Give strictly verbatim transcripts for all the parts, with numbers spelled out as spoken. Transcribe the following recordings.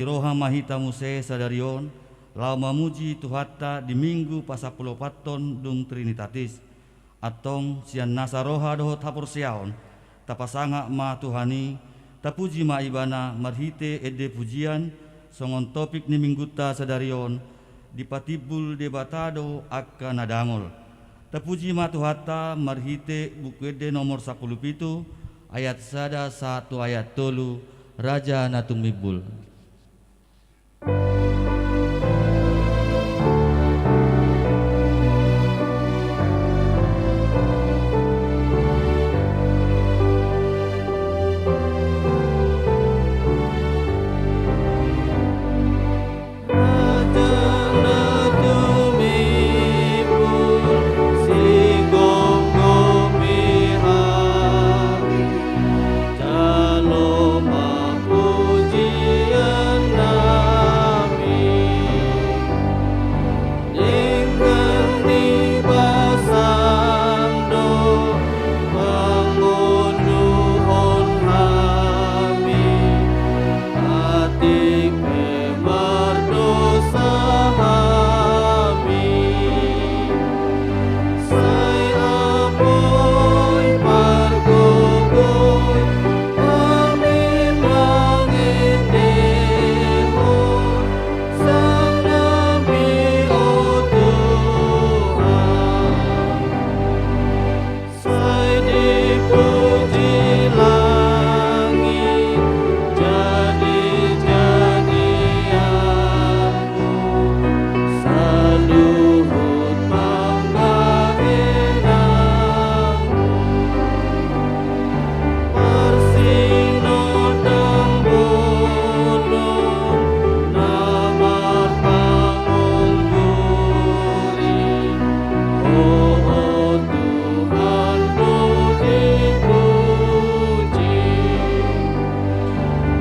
Roha ma hita muse sadari on, laho mamuji Tuhanta di Minggu pasampuluopathon dung Trinitatis. Antong sian nasa roha dohot haporseaon, tapasangap ma Tuhan i, tapuji ma Ibana marhite ende pujian, songon topik ni Minggunta sadari on, dipatimbul Debata do angka na dangol. Tapuji ma Tuhanta marhite Buku Ende nomor sampulu pitu, ayat sada sahat tu ayat tolu, Raja na tumimbul. Dengan ni basam do pangunduhon hami, atik pe mardosa hami. Sai apoi pargogoi hami mangendehon, Sanami, o Tuhan, sai dipuji langit, jadi-jadianmu, saluhut panggabeanmu. Marsinondang bolon na marpangungguri, o Tuhan, do dipuji.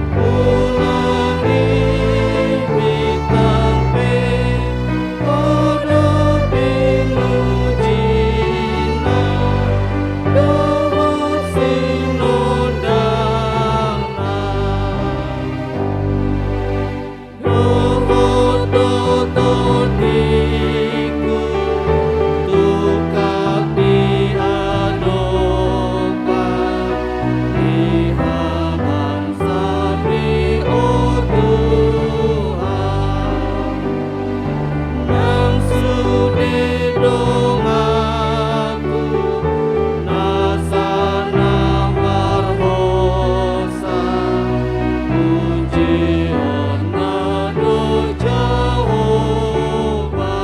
Bulan ni bintang pe, o do pinujina dohot sinondangna. Dohot do tondingku tungkap di adopan ni habang sami, o Tuhan, nang sude donganku nasa na marhosa pujionna do Jahowa.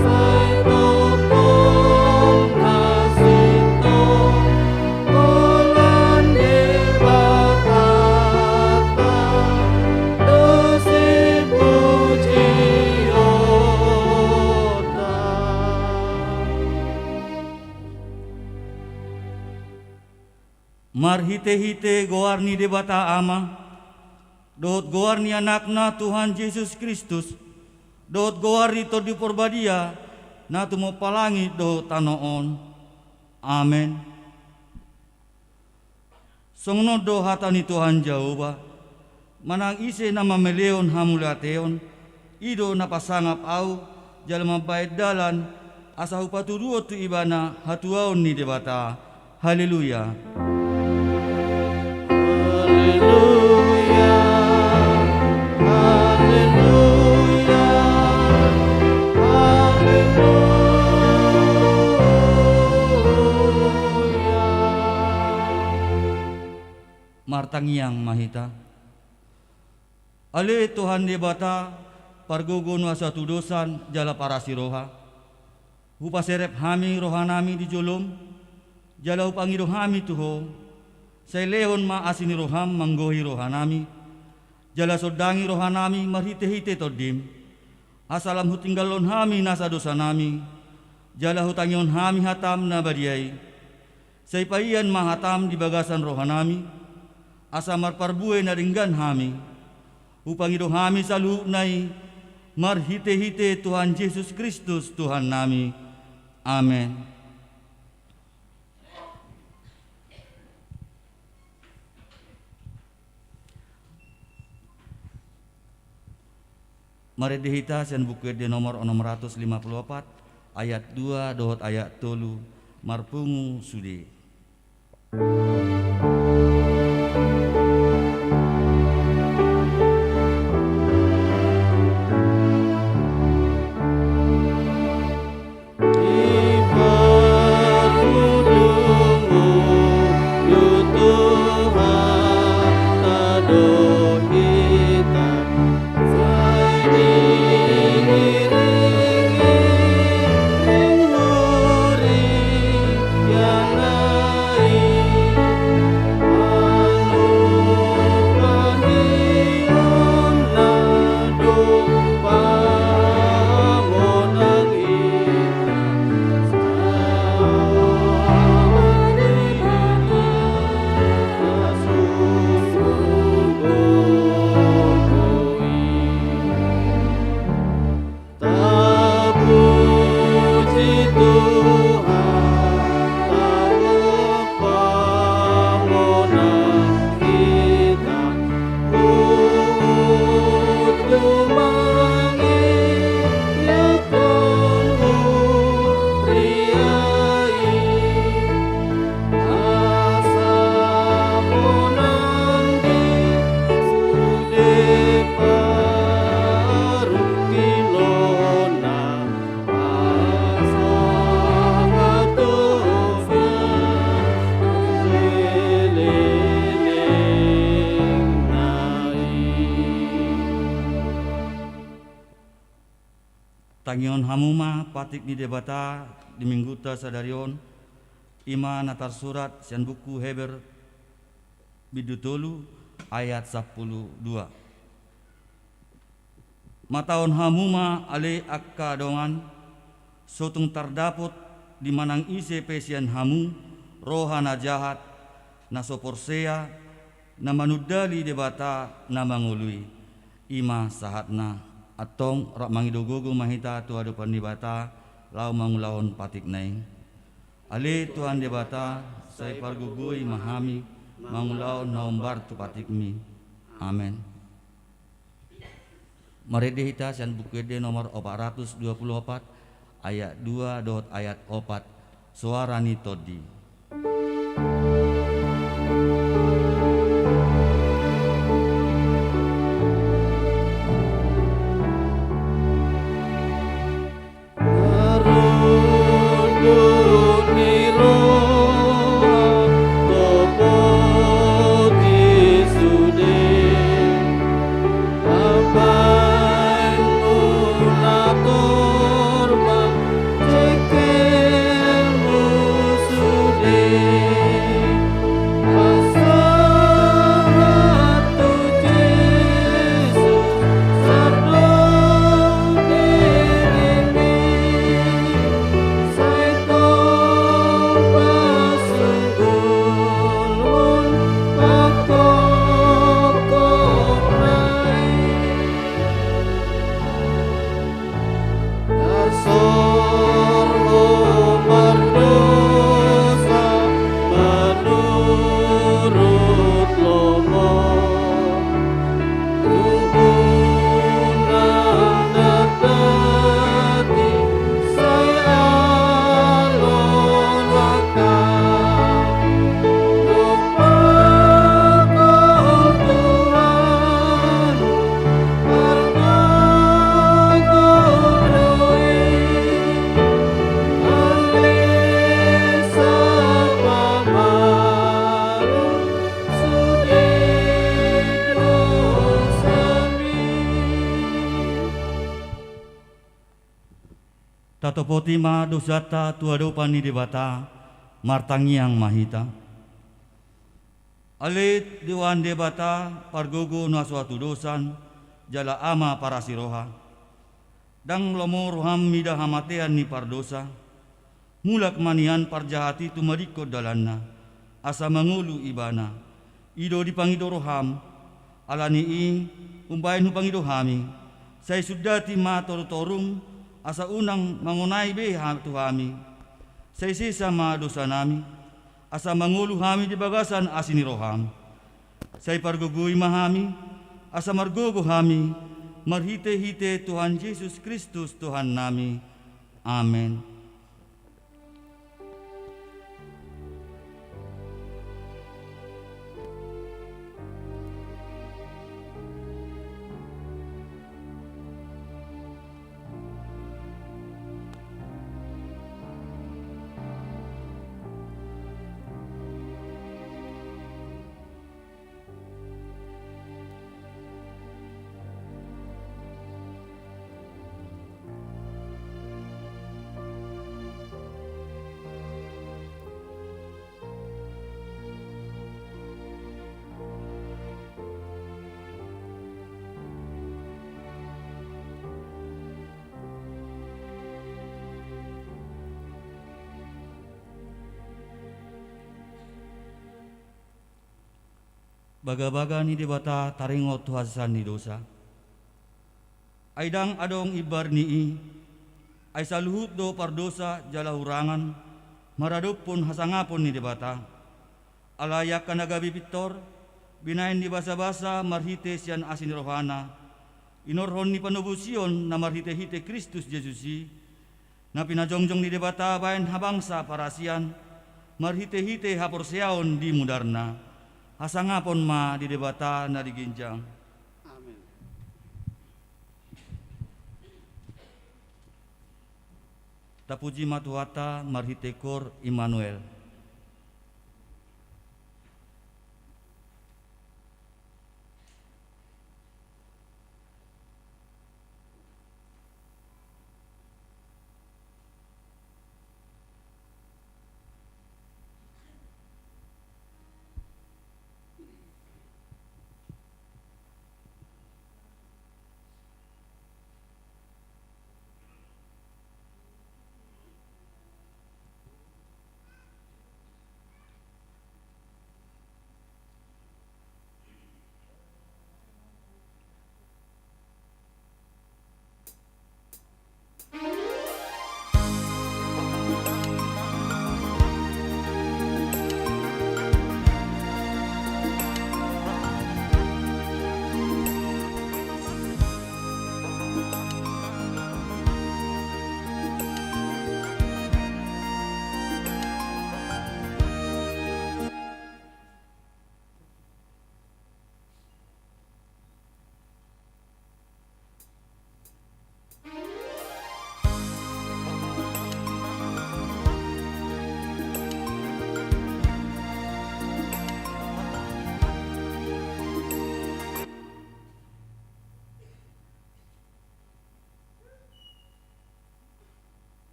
Sai tongtong na sintong holan Debatanta do sipujionta. Marhite-hite goar ni Debata Ama, dohot goar ni Anakna Tuhan Jesus Kristus, dohot goar ni Tondi Porbadia, na tumompa langit dohot tano on. Amen. Songon on do hata ni Tuhan Jahowa: Manang ise na mamelehon hamauliateon, i do na pasangap Ahu, jala mambahen dalan, asa hupatuduhon tu ibana hatuaon ni Debata. Haleluya. Haleluya. Haleluya. Haleluya. Martangiang ma hita. Ale Tuhan Debata, pargogo na so hatudosan jala parasi roha, hupaserep hami rohanami di jolom, jala hupangido hami tu Ho, sai lehon ma asi ni roham manggohi rohanami, jala sondangi rohanami marhite-hite Tondim, asa lam hutinggalhon hami nasa dosanami, jala hutangihon hami hatam na badia i. Sai paian ma hatam di bagasan rohanami, asa marparbue na denggan hami. Hupangido hami saluhutna i marhite-hite Tuhan Jesus Kristus Tuhannami. Amen. Marende hita sian Buku Ende nomor onom ratus lima pulu opat, ayat dua dohot ayat tolu, marpungu sude. Tangihon hamu ma patik ni Debata di Minggunta sadari on, i ma na tarsurat sian buku Heber bindu tolu ayat sampulu dua. Matahon hamu ma ale angka dongan, so tung tardapot di manang ise pe sian hamu roha na jahat, na so porsea, na manundali Debata na mangolu i. I ma sahatna. Antong rap mangido gogo ma hita tu adopan ni Debata laho mangulahon patikna i. Ale Tuhan Debata, sai pargogoi ma hami mangulahon na hombar tu patikmi. Amen. Marende hita sian Buku Ende nomor opat ratus dua pulu opat, ayat dua dohot ayat opat, Soara ni Tondi. Tatopoti ma dosanta tu adopan ni Debata, martangiang ma hita. Ale Tuhan Debata, pargogo na so hatudosan, jala Ama parasi roha. Ndang lomo roham mida hamatean ni pardosa. Mulak ma nian parjahat i tumadingkon dalanna, asa mangolu ibana. I do dipangido roham. Ala ni i, umbahen hupangido hami, sai sundati ma torutorum, asa unang mangonai be ha-, tu hami. Sai sesa ma dosanami, asa mangolu hami di bagasan asi ni roham. Sai pargogoi ma hami, asa margogo hami, marhite-hite Tuhan Jesus Kristus Tuhannami. Amen. Bagabaga ni Debata taringot tu hasesaan ni dosa. Ai ndang adong imbar ni i, ai saluhut do pardosa jala hurangan maradophon hasangapon ni Debata. Alai angka na gabe pintor, binahen ni basabasa marhite sian asi ni rohana, inorhon ni panobusion na marhite-hite Kristus Jesus i, na pinajongjong ni Debata bahen habangsa parasian, marhite-hite haporseaon di mudarna. Hasangapon ma di Debata na di ginjang. Amen. Tapuji ma Tuhanta marhite kor Immanuel.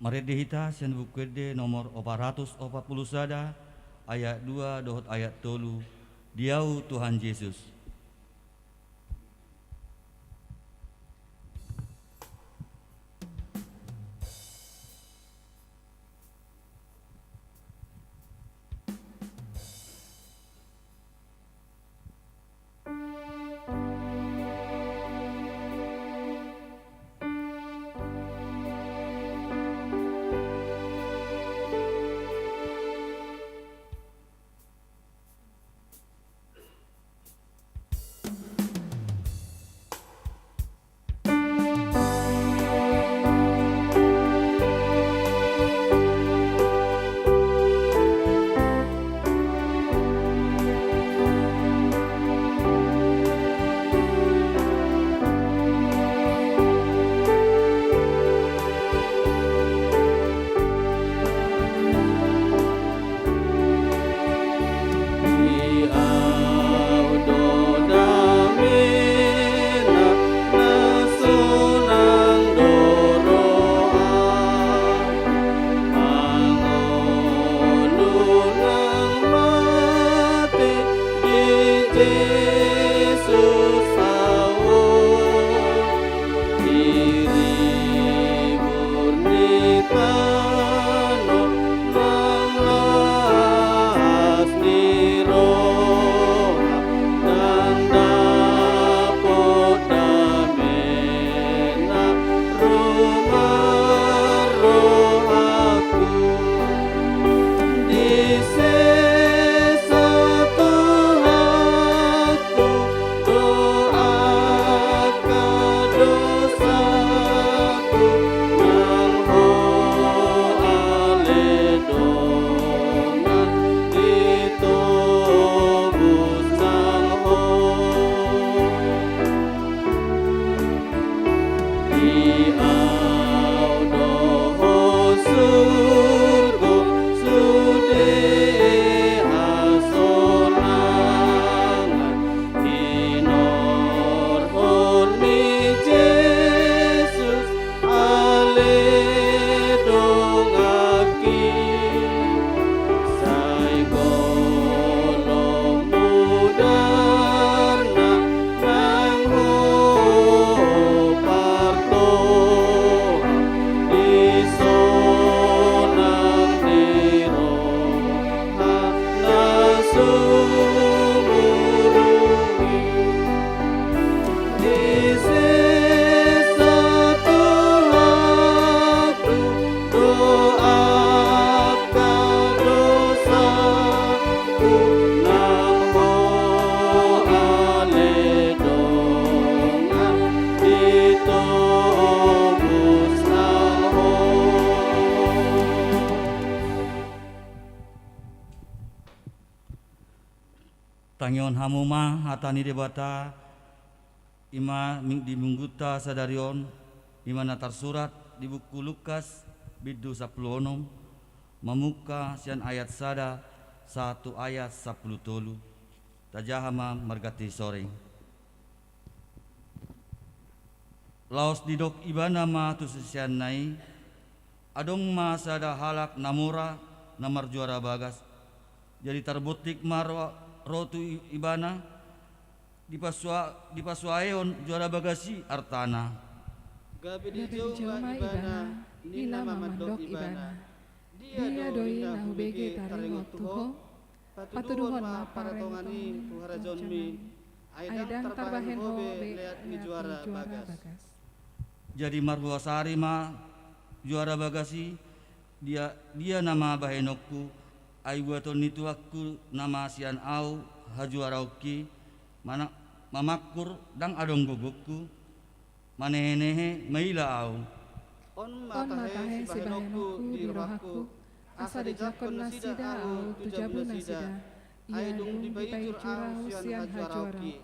Marende hita sian Buku Ende nomor opat ratus opat pulu sada, ayat dua dohot ayat tolu, Di Ahu Tuhan Jesus. Tangihon hamu ma hata ni Debata, i ma ming-, di minggunta sadari on, i ma na tarsurat di buku Lukas, bindu sampulu onom, mamungka sian ayat sada sahat tu ayat sampulu tolu. Tajaha ma marganti soreng. Laos didok ibana ma tu siseanna i, adong ma sada halak na mora na marjuara bagas. Jadi tarbontik ma ro, ro tu i-, ibana, dipasua-, dipasuaeon juara bagas i artana. Gabe dijou ma ibana, ninna ma mandok ibana. Dia do i na hubege taringot tu ho? Patuduhon ma parange on tu harajaonmi, ai ndang tarbahen ho be leat ni juara bagas. Jadi marhua sari ma juara bagas i, dia, dia nama bahenonku, ai buaton ni tuanku nama sian ahu hajuaraonki, mana-, mamangkur ndang adong gogongku, manehenehe maila ahu. On ma tahe sibahenonku di rohangku, asa dijakkon nasida ahu tu jabu nasida, ai dung dipaijur ahu sian hajuaraonki.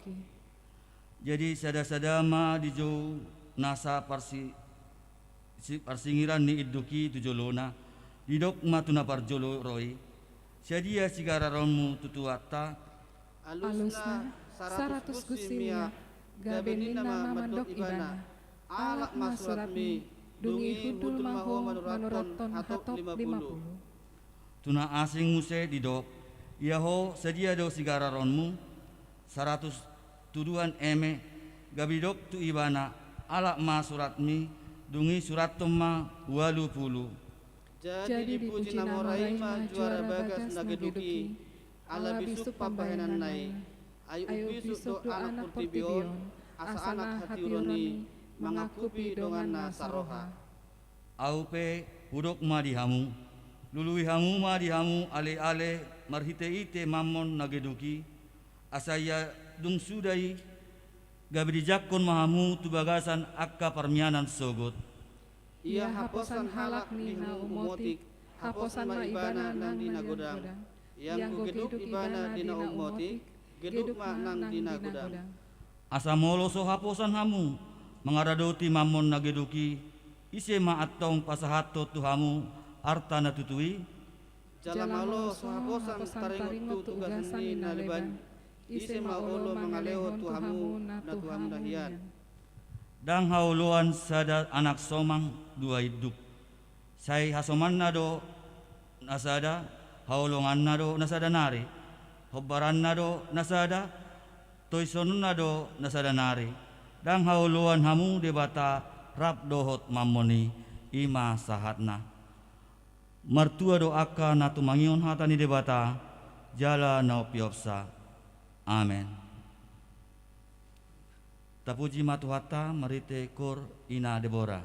Jadi sadasada ma dijou nasa parsi-, si-, parsingiran ni induk i tu jolona, didok ma tu na parjolo ro i, sadia sigararonmu tu tuanta? Alusna, saratus gusi miak, gabe ninna ma mandok ibana, alap ma suratmi. Dung i hundul ma ho manurathon hatop lima pulu. Tu na asing muse didok: Ia ho, sadia do sigararonmu? Saratus tuduhan eme. Gabe didok tu ibana: Alap ma suratmi. Dung i surathon ma ualu pulu. Jadi dipuji na mora i ma juara bagas na geduk i, ala bisuk pambahenanna i. Ai umpisuk do anak portibi on, asa anak hatiuron i, mangangkupi donganna saroha. Ahu pe hudok ma di hamu: Lului hamu ma di hamu aleale marhiteite mammon na geduk i, asa ia dung suda i gabe dijangkon ma hamu tu bagasan angka parmianan sogot. Ia haposan halak ni na umotik, haposan ma ibana nang di na godang. Ianggo geduk ibana di na umotik, geduk ma nang di na godang. Asa molo so haposan hamu mangaradoti mammon na geduk i, ise ma antong pasahathon tu hamu arta na tutu i? Jala molo so haposan taringot tu ugasan ni na leban, ise ma olo mangalehon tu hamu na tu hamu na hian? Ndang haoloan sada anak somang dua induk. Sai hasomanna do na sada, haholonganna do na sada nari, hombaranna do na sada, toisononna do na sada nari. Ndang haoloan hamu Debata rap dohot mammon i. I ma sahatna. Martua do angka na tumangihon hata ni Debata jala na umpeopsa. Amen. Tapuji ma Tuhanta marhite koor Ina Debora.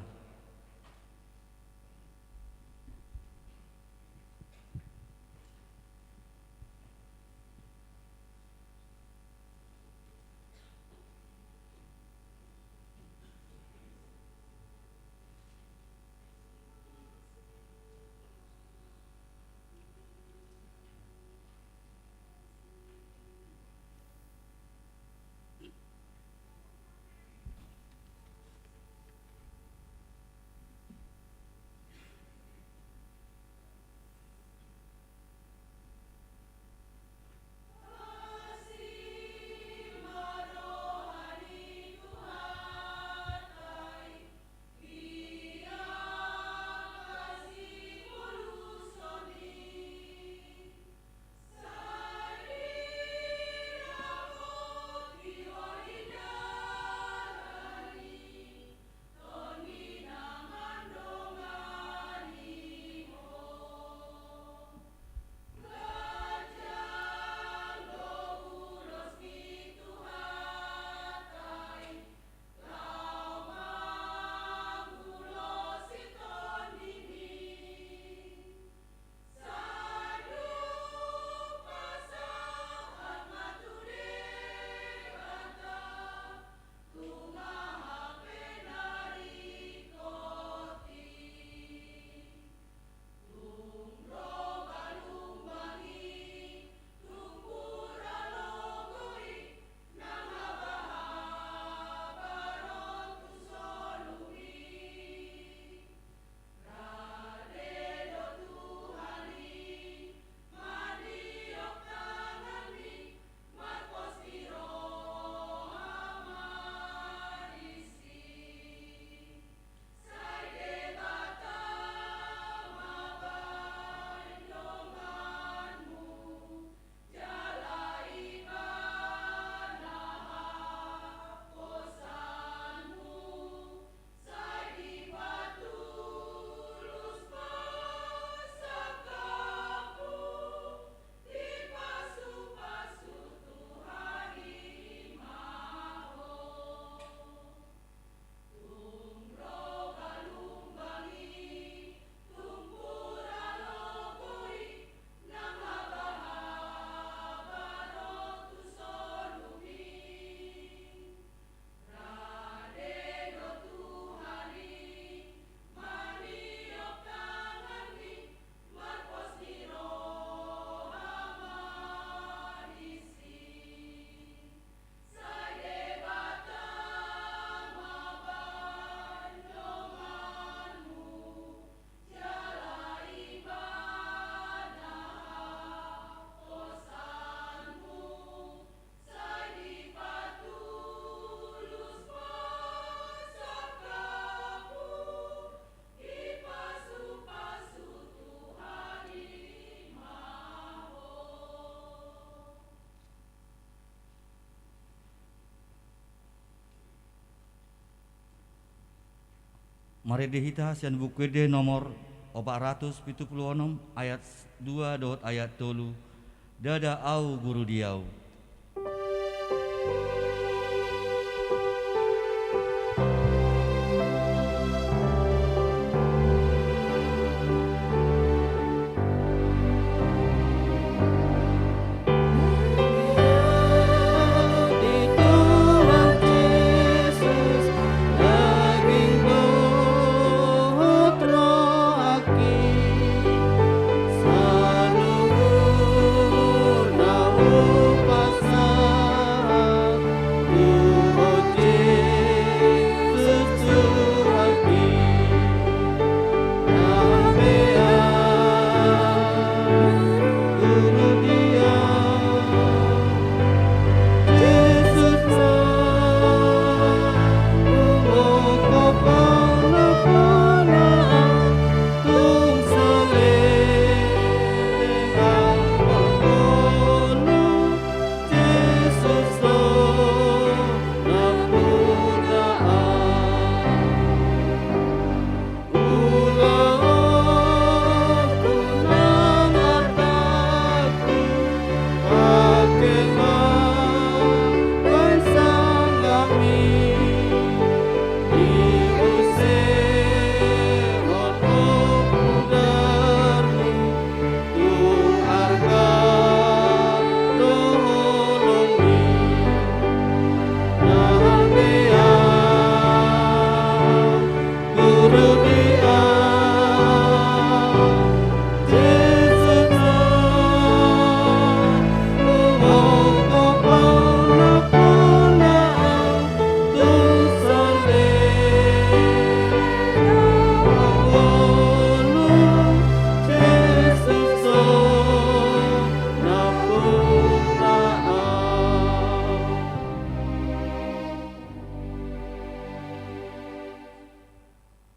Marende hita sian Buku Ende nomor opat ratus pitu pulu onom, ayat dua dohot ayat tolu. Ndada ahu guru di ahu.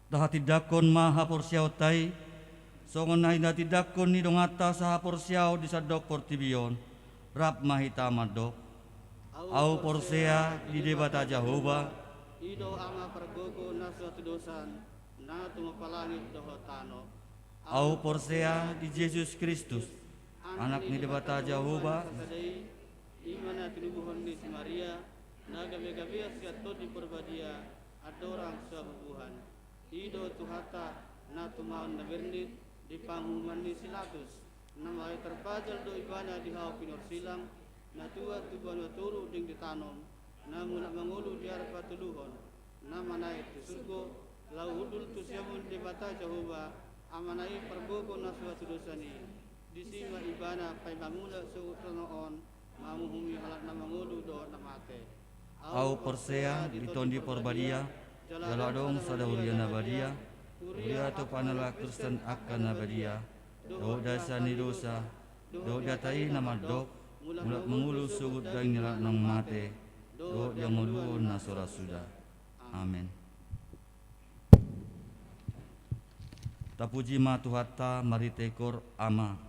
Tahatindangkon ma haporseaonta i, songon na hinatindangkon ni donganta sahaporseaon di sandok portibi on. Rap ma hita mandok: Ahu porsea di Debata Jahowa. I do Ama pargogo na so hatudosan, na tumompa langit dohot tano. Ahu porsea di Jesus Kristus, Anak ni Debata Jahowa. I ma na tinubuhon ni si Maria, na gabe-gabean sian Tondi Parbadia, andorang so habubuhan. I do Tuhanta, na tumaon na bernit di panguhuman ni si Pilatus, na mate tarpajal do Ibana di hau pinorsilang, na tuat tu banua toru denggan ditanom, na mulak mangolu di ari patoluhon, na manaek tu surgo, laho hundul tu siamun ni Debata Jahowa, Amana i pargogo na so hatudosan i. Disi ma Ibana paima mulak sogot tu tano on, manguhumi halak na mangolu dohot na mate. Ahu porsea di Tondi Parbadia, jala adong sada huria na badia, huria topan halak Kristen angka na badia, dohot daesan ni dosa, dohot di hata i na mandok, mulak mangolu sogot daging ni halak na mate, dohot di hangoluan na so ra suda. Amen. Tapuji ma Tuhanta marhite Koor Ama.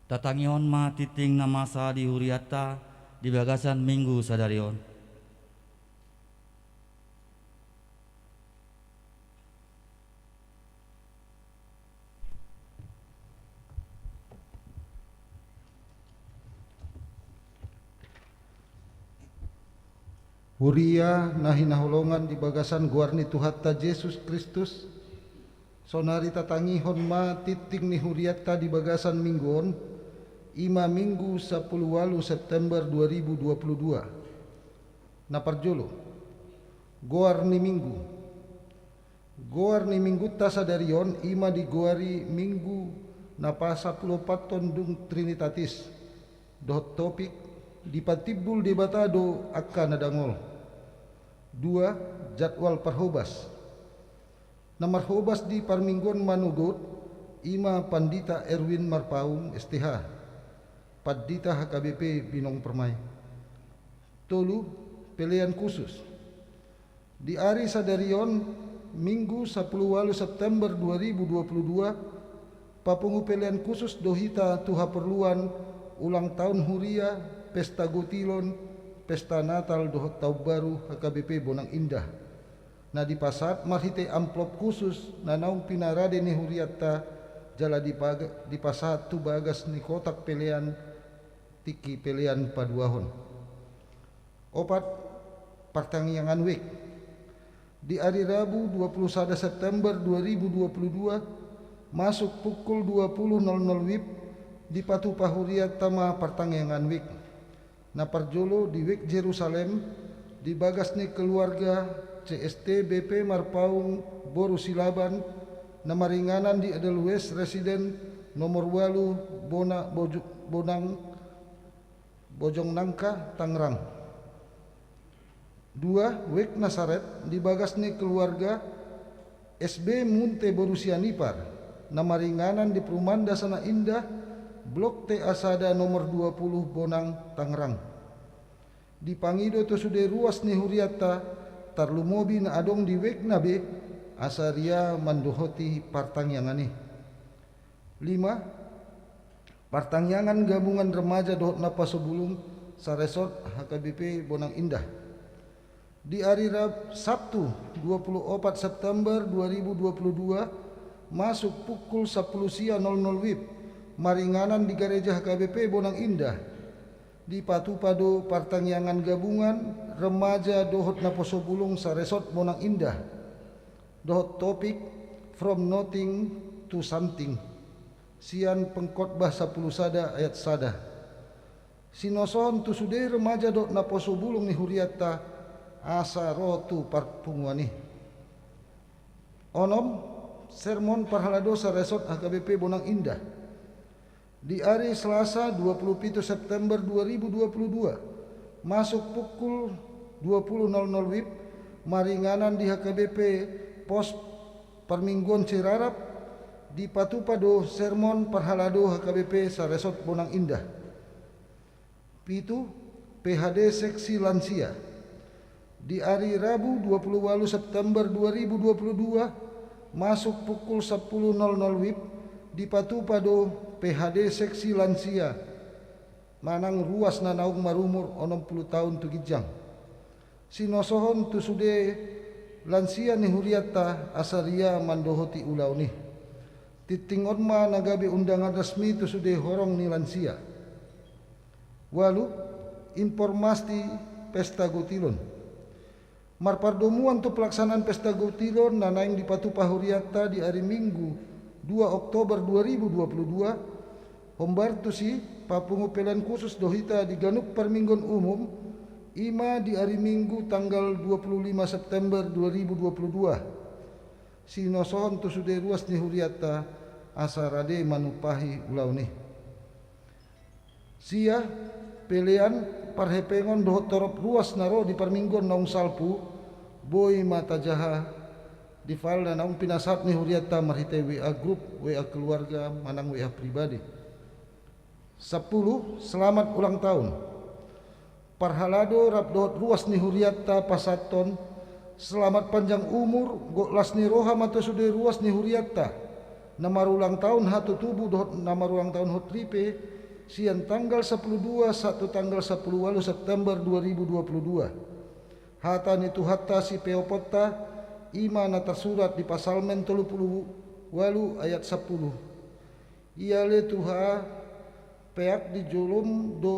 Tatangihon ma tingting na masa di hurianta di bagasan minggu sadari on. Huria na hinaholongan di bagasan goar ni Tuhanta Jesus Kristus, saonari tatangihon ma tingting ni hurianta di bagasan minggu on, i ma minggu sampulu ualu September dua ribu dua pulu dua. Na parjolo, goar ni minggu. Goar ni minggunta sadari on i ma digoari minggu na pasampuluopathon dung Trinitatis, dohot topik: Dipatimbul Debata do angka na dangol. Dua, jadwal parhobas. Na marhobas di parmingguon manogot i ma Pandita Erwin Marpaung, S T H, Pandita H K B P Binong Permai. Tolu, pelean khusus. Di ari sadari on, Minggu sampulu ualu September dua ribu dua pulu dua, papungu pelean khusus do hita tu haporluan ulang taon huria, pesta gotilon, pesta Natal dohot Taon Baru H K B P Bonang Indah, na dipasahat marhite amplop khusus na naung pinarade ni hurianta, jala dipaga-, dipasahat tu bagas ni kotak pelean tingki pelean paduahon. Opat, partangiangan wijk. Di ari Rabu dua pulu sada September dua ribu dua pulu dua, masuk pukul dua pulu nol nol wib, dipatupa hurianta ma partangiangan wijk. Na parjolo di wijk Jerusalem, di bagas ni keluarga C S T B P Marpaung boru Silaban, na maringanan di Edelweiss Residence nomor ualu Bona-, Bojo-, Bonang, Bojong Nangka, Tangerang. Dua, wijk Nasaret, di bagas ni keluarga S B Munte boru Sianipar, na maringanan di Perumahan Dasana Indah, Blok T A sada nomor dua pulu Bonang, Tangerang. Dipangido tu sude ruas ni hurianta, tarlumobi na adong di wijk na be, asa ria mandohoti partangiangan i. Lima, partangiangan gabungan remaja dohot naposobulung saresort H K B P Bonang Indah. Di ari Rab-, Sabtu, dua pulu opat September dua ribu dua pulu dua, masuk pukul sampulu sia nol nol wib, maringanan di gareja H K B P Bonang Indah, dipatupa do partangiangan gabungan remaja dohot naposobulung saresort Bonang Indah, dohot topik From Nothing to Something, sian Pengkhotbah sampulu sada ayat sada. Sinosohon tu sude remaja dohot naposobulung ni hurianta, asa ro tu parpunguan i. Onom, sermon parhalado saresort H K B P Bonang Indah. Di ari Selasa, dua pulu pitu September dua ribu dua pulu dua, masuk pukul dua pulu nol nol wib, maringanan di H K B P Pos Parmingguon Sirarap, dipatupa do sermon parhalado H K B P saresort Bonang Indah. Pitu, P H D seksi lansia. Di ari Rabu, dua pulu ualu September dua ribu dua pulu dua, masuk pukul sampulu nol nol wib, dipatupa do P H D seksi lansia manang ruas na naung marumur onom pulu taon tu ginjang. Sinosohon tu sude lansia ni hurianta, asa ria mandohoti ulaon i. Tingting on ma na gabe undangan resmi tu sude horong ni lansia. Ualu, informasi pesta gotilon. Marpardomuan tu pelaksanaan pesta gotilon na naeng dipatupa hurianta di ari Minggu, dua Oktober dua ribu dua pulu dua, hombar tusi, papungu pelean khusus do hita di ganup parmingguon umum, i ma di ari Minggu tanggal dua pulu lima September dua ribu dua pulu dua. Sinosohon tu sude ruas ni hurianta, asa rade manumpahi ulaon i. Sia, pelean, parhepengon dohot torop ruas na ro di parmingguon naung salpu, boi ma tajaha di file na naung pinasahat ni hurianta marhite W A grup, W A keluarga, manang W A pribadi. Sampulu, selamat ulang tahun. Parhalado rap dohot ruas ni hurianta pasahathon selamat panjang umur, gok las ni roha ma tu sude ruas ni hurianta, na marulang tahun hatutubu dohot na marulang tahun hot ripe, Sian tanggal sampulu dua sahat tu tanggal sampulu ualu September dua ribu dua pulu dua. Hata ni Tuhanta sipeoponta, i ma na tarsurat di Psalmen tolu pulu ualu ayat sampulu. Ia ale Tuhan, peak di jolom do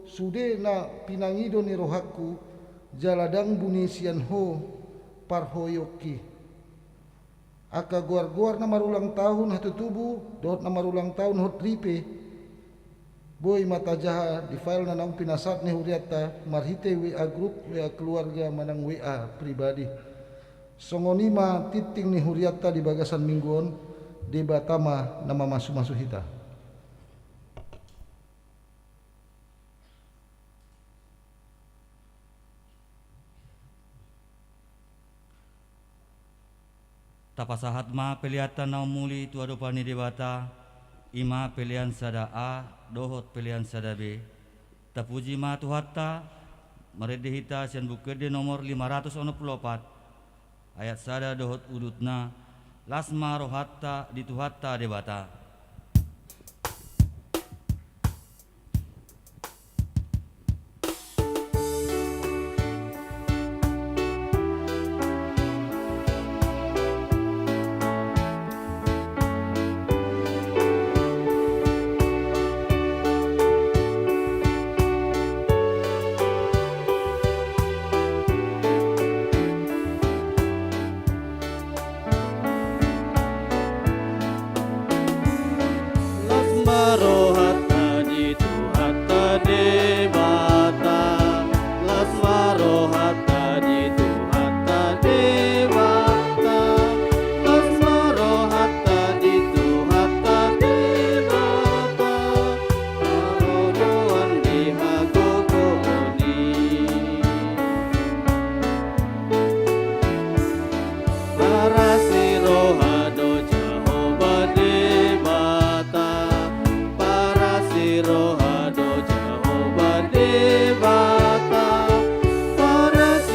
sude na pinangido ni rohangku, jala ndang buni sian Ho parhoyonki. Angka goar-goar na marulang tahun hatutubu dohot na marulang tahun hot ripe, boi ma tajaha di file na naung pinasahat ni hurianta marhite W A group, W A keluarga manang W A pribadi. Songon i ma tingting ni hurianta di bagasan minggu on. Debata ma na mamasu-masu hita. Tapasahat ma peleanta na umuli tu adopan ni Debata, i ma pelean sada A dohot pelean sada B. Tapuji ma Tuhanta, marende hita sian Buku Ende nomor lima ratus onom pulu opat, ayat sada dohot udutna. Las ma rohanta di Tuhanta Debata. Las ma rohanta di Tuhanta Debata, las ma rohanta di Tuhanta Debata, las ma rohanta di Tuhanta Debata, parodoan di hagogoon i. Parasi roha do Jahowa Debata, parasi roha do Jahowa Debata, parasi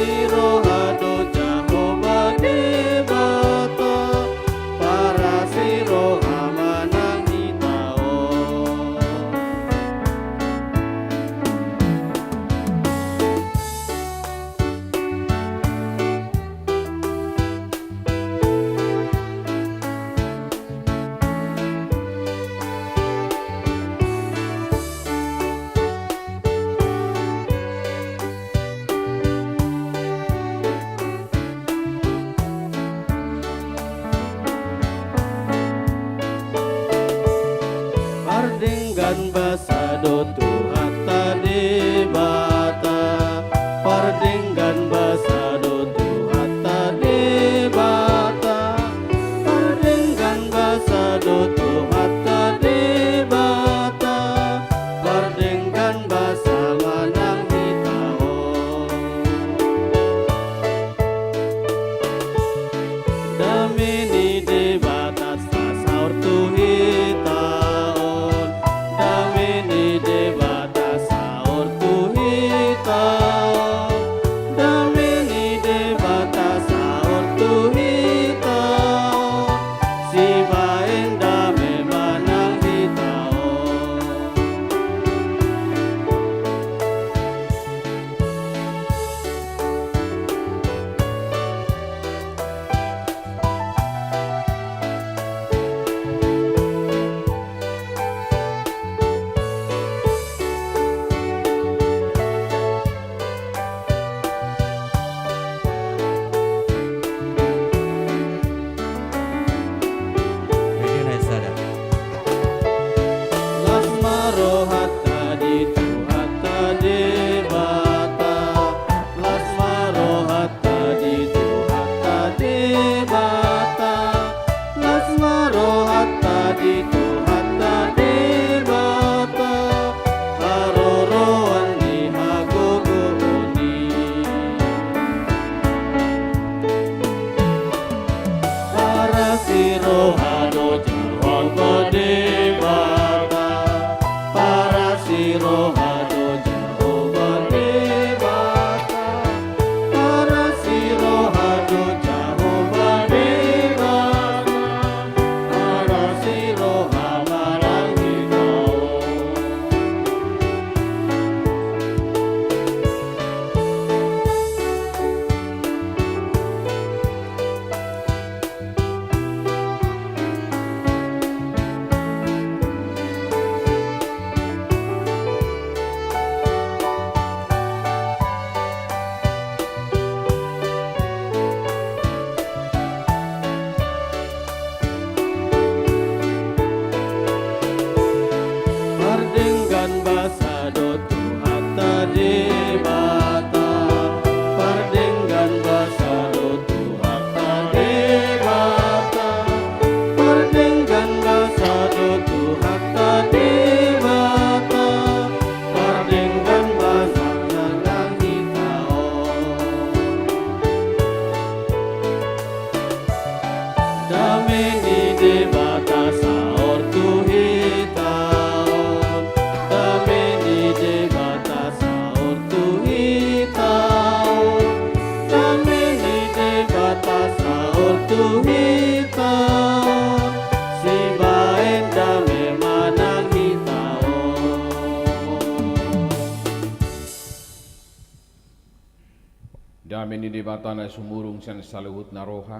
Dame ni Debata na sumurung sian saluhutna roha,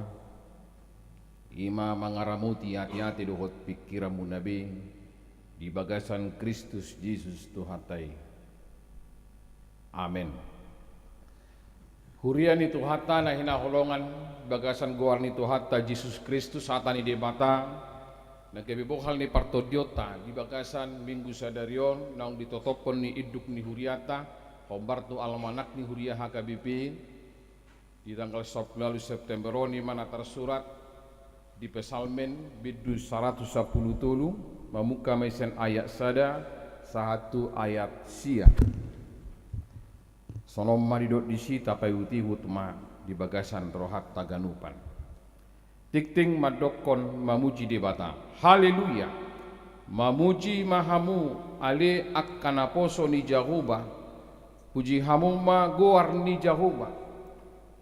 i ma mangaramoti ateate dohot pingkiranmuna be di bagasan Kristus Jesus Tuhanta i. Amen. Huria ni Tuhanta na hinaholongan, bagasan goar ni Tuhanta Jesus Kristus, hata ni Debata na gabe bohal ni partondionta di bagasan Minggu sadari on, naung ditotophon ni induk ni huriata, hombar tu almanak ni huria H K B P, di tanggal sampulu ualu September on, i ma na tarsurat di Psalmen bindu saratus sampulu tolu, mamungka ma i sian ayat sada sahat tu ayat sia. Songon on ma didok disi, tapaihutihut ma di bagasan rohanta ganupan. Tingting mandokkon mamuji Debata. Haleluya! Mamuji ma hamu ale angka naposo ni Jahowa, puji hamu ma goar ni Jahowa.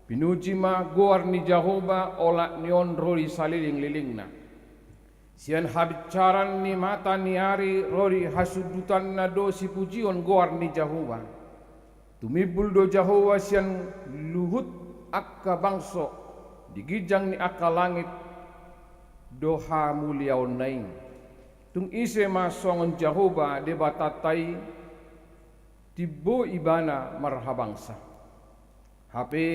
Pinuji ma goar ni Jahowa olat ni on ro di salelenglelengna. Sian habinsaran ni mata ni ari ro di hasundutanna do sipujion goar ni Jahowa. Tumimbul do Jahowa sian luhut angka bangso, di ginjang ni angka langit do hamuliaonna i. Tung ise ma songon Jahowa Debatanta i, timbo Ibana marhabangsa. Hape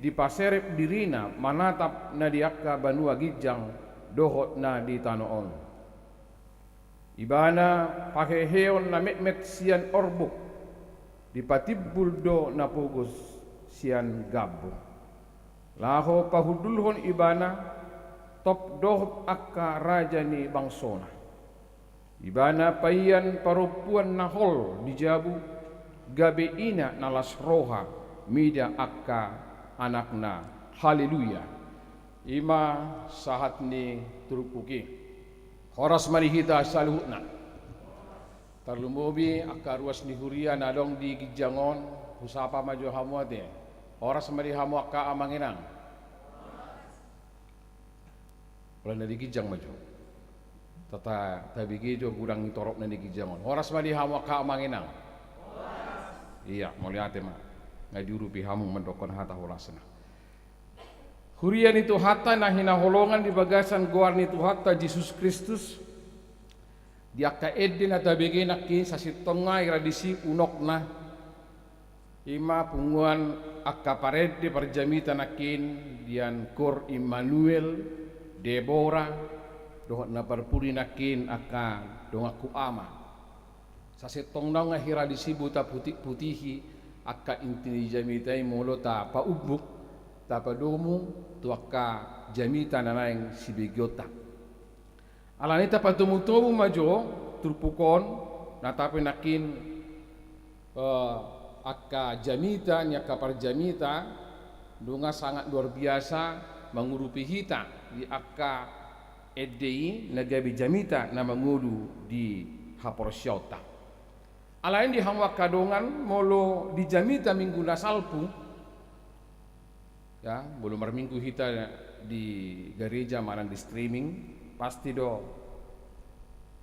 dipaserep dirina manatap na di angka banua ginjang dohot na di tano on. Ibana paheheon na metmet sian orbuk, dipatimbul do na pogos sian gambung. Laho pahundulhon Ibana top dohot angka raja ni bangsona. Ibana paian parompuan na hol di jabu, gabe ina na las roha mida angka anakna. Haleluya! I ma sahat ni turpuk i. Horas ma di hita saluhutna. Tarlumobi angka ruas ni huria na adong di ginjang on, husapa ma jo hamu ate. Horas ma di hamu angka amang inang. Holan na di ginjang ma jo. Tata tabege jo godang ni torop na di ginjang on. Horas ma di hamu angka amang inang. Ia, mauliate ma. Nga diurupi hamu mandokkon hata horasna. Huria ni Tuhanta na hinaholongan di bagasan goar ni Tuhanta Jesus Kristus. Di angka ende na tabege nangkin sasintongna i ra disi unokna. I ma punguan angka parende parjamita nangkin, dian Kor Immanuel, Debora, dohot na parpudi nangkin angka donganku ama. Sasintongna nga hira disi boi taputihputihi angka inti ni jamita i molo tapaumbuk, tapadomu tu angka jamita na naeng sibegeonta. Alani i tapatomutomu ma jo turpuk on, na tape nangkin, eh, angka jamita ni angka parjamita, nunga sangat luar biasa mangurupi hita di angka ende i na gabe jamita na mangolu di haporseaonta. Alai di hamu angka dongan, molo di jamita minggu na salpu, ya, molo marminggu hita di gareja manang di streaming, pasti do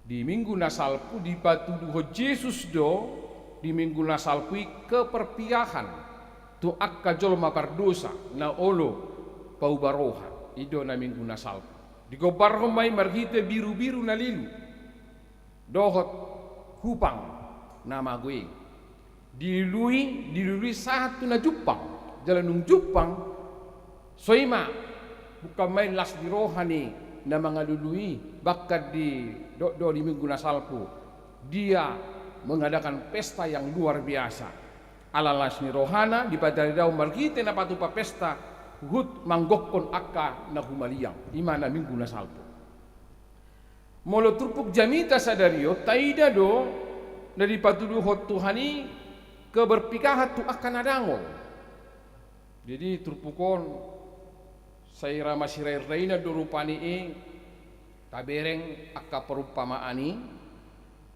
di minggu na salpu dipatuduhon Jesus do di minggu na salpu i keperpiahan tu angka jolma pardosa na olo pauba roha, i do na minggu na salpu. Digombarhon ma i marhite birubiru na lilu dohot hupang na mago i. Dilului, dilului sahat tu na jumpang. Jala dung jumpang, songon i ma, bukan main las ni roha ni na mangalului i, bahkan didok do di minggu na salpu, dia mengadakan pesta yang luar biasa. Ala las ni rohana, dipataridaon marhite na patupa pesta, huhut manggokhon angka na humaliang, i ma na minggu na salpu. Molo turpuk jamita sadari on, taida do na dipatuduhon Tuhan i keberpiahan tu angka na dangol. Jadi turpuk on sai ra masirairainan do rupani i, tabereng angka perumpamaan i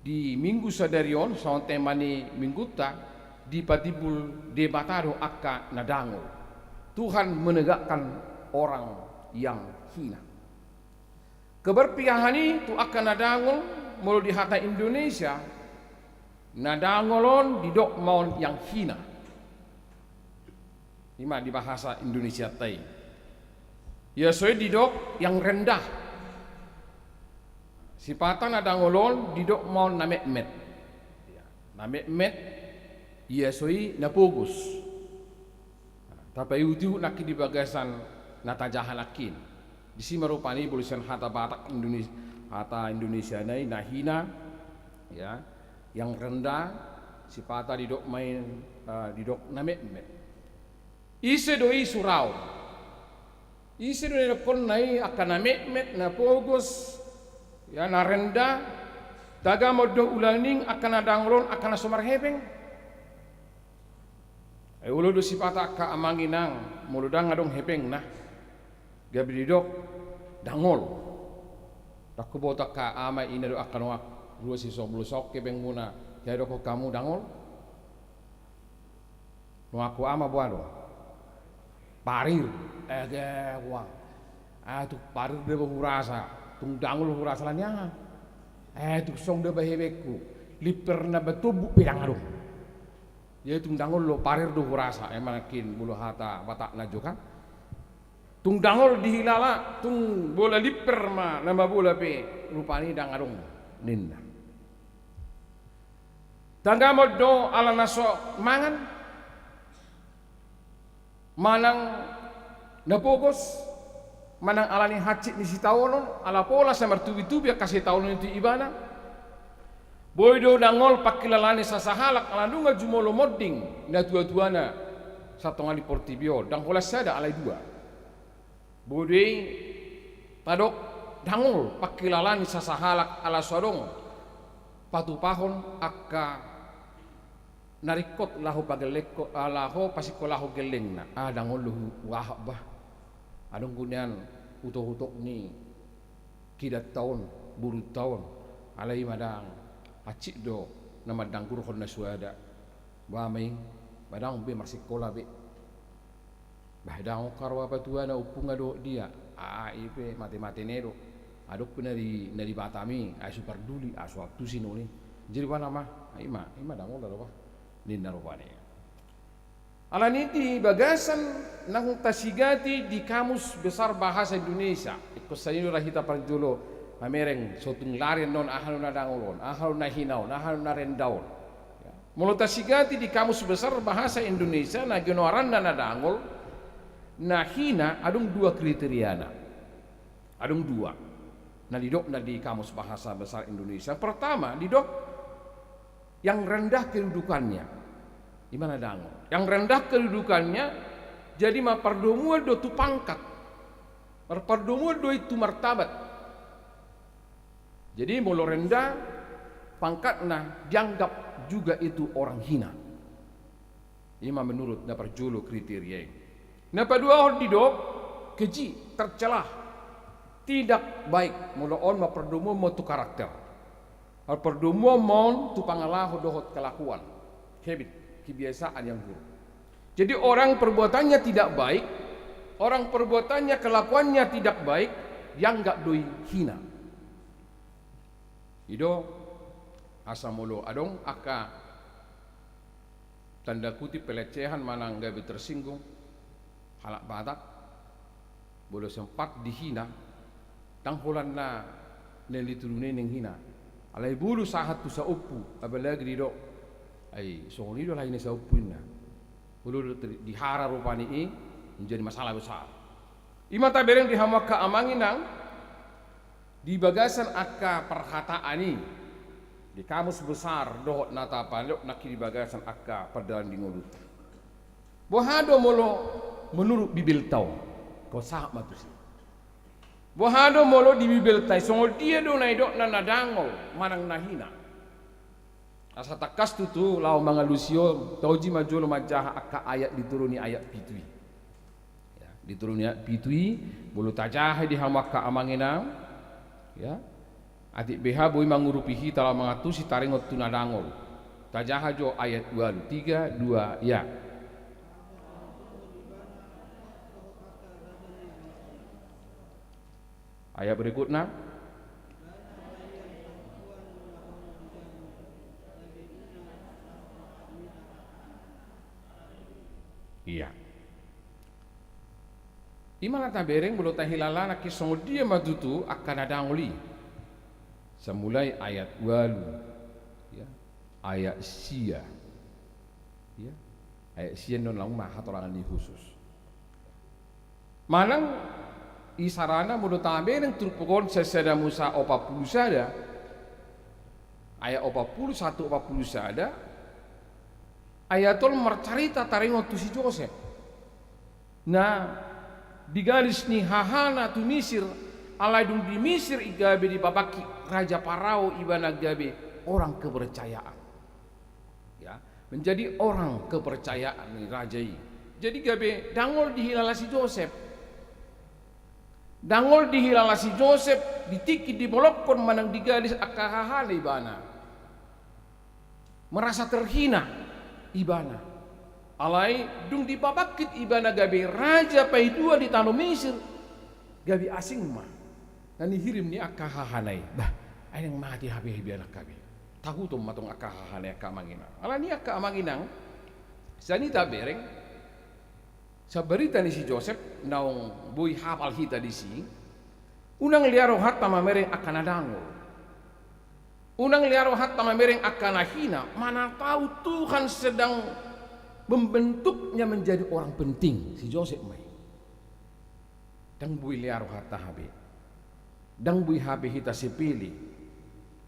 di minggu sadari on, songon tema ni minggunta, dipatimbul Debata do angka na dangol. Tuhan menegakkan orang yang hina. Keberpiahan i tu angka na dangol, molo di hata Indonesia, na dangol on didok ma on yang hina. Ima di bahasa Indonesianta i. Ia so i didok yang rendah. Sipata na dangol on didok ma on na metmet. Na metmet, ia so i na pogos. Tapaihutihut nangkin di bagasan na tajaha nangkin. Disi ma rupani bolo sian hata Batak Indonesia, hata Indonesiana i na hina, ya, yang rendah, sipata didok ma i, eh, didok na metmet. Ise do i suraon? Ise do na nidokkonna i angka na metmet, na pogos, ya, na rendah? Tagamon do ulaning angka na dangol on angka na so marhepeng? Ai olo do sipata angka amang inang, molo ndang adong hepengna, gabe didok dangol. Ndang huboto angka ama ina dohot angka nuaeng, rua sisonggop, molo songon hepengmuna, ia didokkon hamu dangol? Nuaengku ama boha do? Parir. Ege, boha. Ah, tung parir do ba hurasa. Tung dangol hurasa alani aha? Eh, tung songon do ba hepengku. Limper na ba tombuk pe ndang adong. Ia tung dangol do, parir do hurasa. Emang nangkin molo hata Batakna jo kan. Tung dangol dihilala, tung bola limper ma na mabola pe rupani ndang adong ninna. Tagamon do ala na so mangan, manang na pogos, manang ala ni hansit ni sitaonon, ala pola sai martubitubi angka sitaonon i tu ibana. Boi do dangol pangkilalaan ni sasahalak ala nunga jumolo monding natuatuana satonga ni portibi on, ndang holan sada alai dua. Boi do i tadok dangol pangkilalaan ni sasahalak ala so adong patupahon angka na ringkot laho pagellengko-, ah, laho pasingkolahon gellengna. Ah, dangol do hu-, huahap bah. Adong do nian utokutok ni kidanta on, borunta on. Alai ima ndang hansit do na mandanggurhon na suada. Boha ma i, ba ndang be marsingkola be. Bah, ndang on haroa patuana, ompungna dohot dia. Ah, i pe matemate na i do. Adong pe na di, na di Batam i, ai so parduli, ah, so antusi na on i. Jadi boha nama, ah, ima, ima dangol do bah. Ninna rupani. Alani i di bagasan naung tasigati di Kamus Besar Bahasa Indonesia. Ingkon sian i do ra hita parjolo mamereng, so tung lari annon aha do na dangol on, aha do na hina on, aha do na rendah on. Ya. Molo tasigati di Kamus Besar Bahasa Indonesia, na ginoaranna na dangol, na hina, adong dua kriteriana. Adong dua na didokna di Kamus Bahasa Besar Indonesia. Pertama, didok yang rendah kedudukannya. Ima na dangol. Yang rendah kedudukannya, jadi marpardomuan do tu pangkat. Marpardomuan do i tu martabat. Jadi, molo rendah pangkatna, dianggap juga itu orang hina. Ima menurut na parjolo kriteria i. Na paduahon didok, keji, tercela, tidak baik. Molo on marpardomuan ma on tu karakter. Marpardomuan ma on tu pangalaho dohot kelakuan. Habit, kebiasaan yang buruk. Jadi, orang perbuatannya tidak baik, orang perbuatannya, kelakuannya tidak baik, dianggap do i hina. I do, asa molo adong angka tanda kutip pelecehan manang gabe tersinggung halak Batak, molo sempat dihina, ndang holan na naeng ditudun i naeng hina. Alai molo sahat tu saompu, apalagi didok, ai songon i do alai na saompu inna. Molo do ter-, dihara rupani i, menjadi masalah besar. Ima tabereng di hamu angka amang inang, di bagasan angka parhataan i, di Kamus Besar dohot na tapaidok nangkin di bagasan angka pardalan di ngolunta. Boha do molo menurut Bibelta on? Ingkon sahat ma tusi. Boha do molo di Bibelta i, songon dia do na didokna na dangol manang na hina? Asa tangkas tutu laho mangalusi on, taoji ma jolo manjaha angka ayat di toru ni ayat pitu i. Ya, di toru ni ayat pitu i, molo tajaha i di hamu angka amang inang, ya, atik beha boi mangurupi hita laho mangantusi taringot tu na dangol. Tajaha jo ayat ualu, tiga, dua, ya. Ayat berikutna. Iya. I ma na tabereng, molo tahilala nangkin songon dia ma tutu angka na dangol i. Sai mulai ayat ualu, ya, ayat sia, ya, ayat sia non laung ma hatorangan ni khusus. Manang isarana molo tabereng turpuk on, Sasada Musa opat pulu sada, ayat opat pulu sahat tu opat pulu sada, ayat on marcarita taringot tu si Josep na digalis ni hahana tu Misir, alai dung di Misir i gabe dipabangkit Raja Parao, ibana gabe orang kepercayaan. Ya, menjadi orang kepercayaan ni raja i. Jadi gabe dangol dihilala si Josep. Dangol dihilala si Josep di tingki dibolongkon manang digalis angka hahana ibana. Merasa terhina ibana. Alai dung dipabangkit ibana gabe raja paidua di tano Misir, gabe asing ma na nihirim ni angka hahana i. Bah, ai naeng mate hape ibana gabe. Tahuton ma tong angka hahana i, angka amang inang. Alani i, angka amang inang, sian i tabereng, sian barita ni si Josep naung boi hapal hita disi, unang lea rohanta mamereng angka na dangol. Unang lea rohanta mamereng angka na hina, mana tahu Tuhan sedang membentuknya menjadi orang penting. Si Josep ma i. Ndang boi lea rohanta hape. Ndang boi hape hita sepele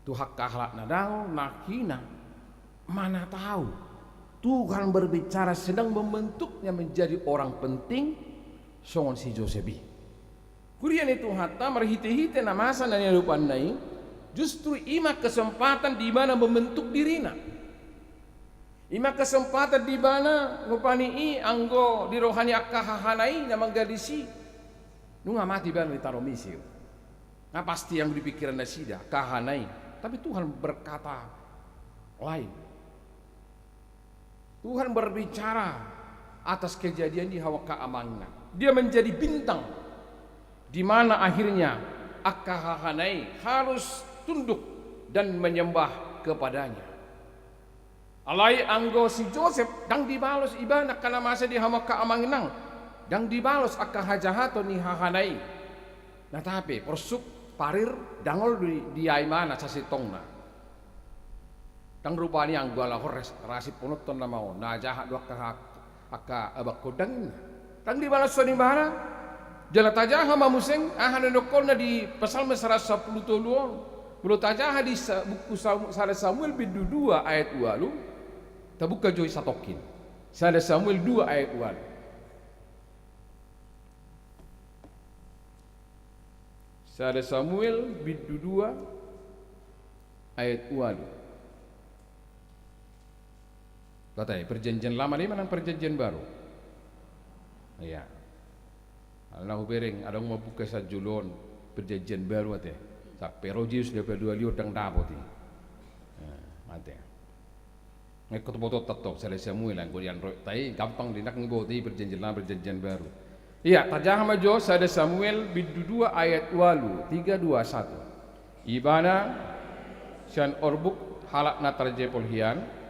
tu angka halak na dangol, na hina. Mana tahu Tuhan berbicara sedang membentuknya menjadi orang penting songon si Josep i. Huria ni Tuhanta, marhitehite na masa na niadopanna i, justru i ma kesempatan di mana membentuk dirina. I ma kesempatan di mana rupani i anggo di roha ni angka hahana i na manggalis i, nunga mate ibana di tano Misir. Nga pasti anggo di pikiran nasida angka hahana i, tapi Tuhan berkata lain. Tuhan berbicara atas kejadian i, hamu angka amang inang. Dia menjadi bintang di mana akhirnya angka hahana i harus tunduk dan menyembah kepadanya. Alai anggo si Josep ndang dibalos ibana, angka na masa di, hamu angka amang inang, ndang dibalos angka hajahaton ni hahana i. Na tape porsuk parir dangol di, di ai ma na sasintongna. Ndang rupani anggo ala ho ras, rasiphonothon nama on, na jahat do angka, angka abangkon, ndang inna. Ndang dibalos songon i ibana. Jala tajaha ma muse aha na nidokkonna di Psalmen saratus sampulu tolu on. Molo tajaha di sa-, buku Sam-, sada Samuel bindu dua ayat ualu, tabuka jo i satongkin. Sada Samuel dua ayat ualu. Sada Samuel bindu dua ayat ualu. Bata i, Perjanjian Lama do i manang Perjanjian Baru? Iya. Ala na hubereng adong mambuka sian jolo on Perjanjian Baru ate. Sampe ro Jesus dipaduahon, ndang dapot i. Nah, mate. Nga ingkon botoonta tong, sada Samuel, anggo di Androidta i gampang do i, ndang boto i Perjanjian Lama, Perjanjian Baru. Iya, tajaha ma jo sada Samuel bindu dua ayat ualu, tiga, dua, satu. Ibana sian orbuk halak na tarjepol hian.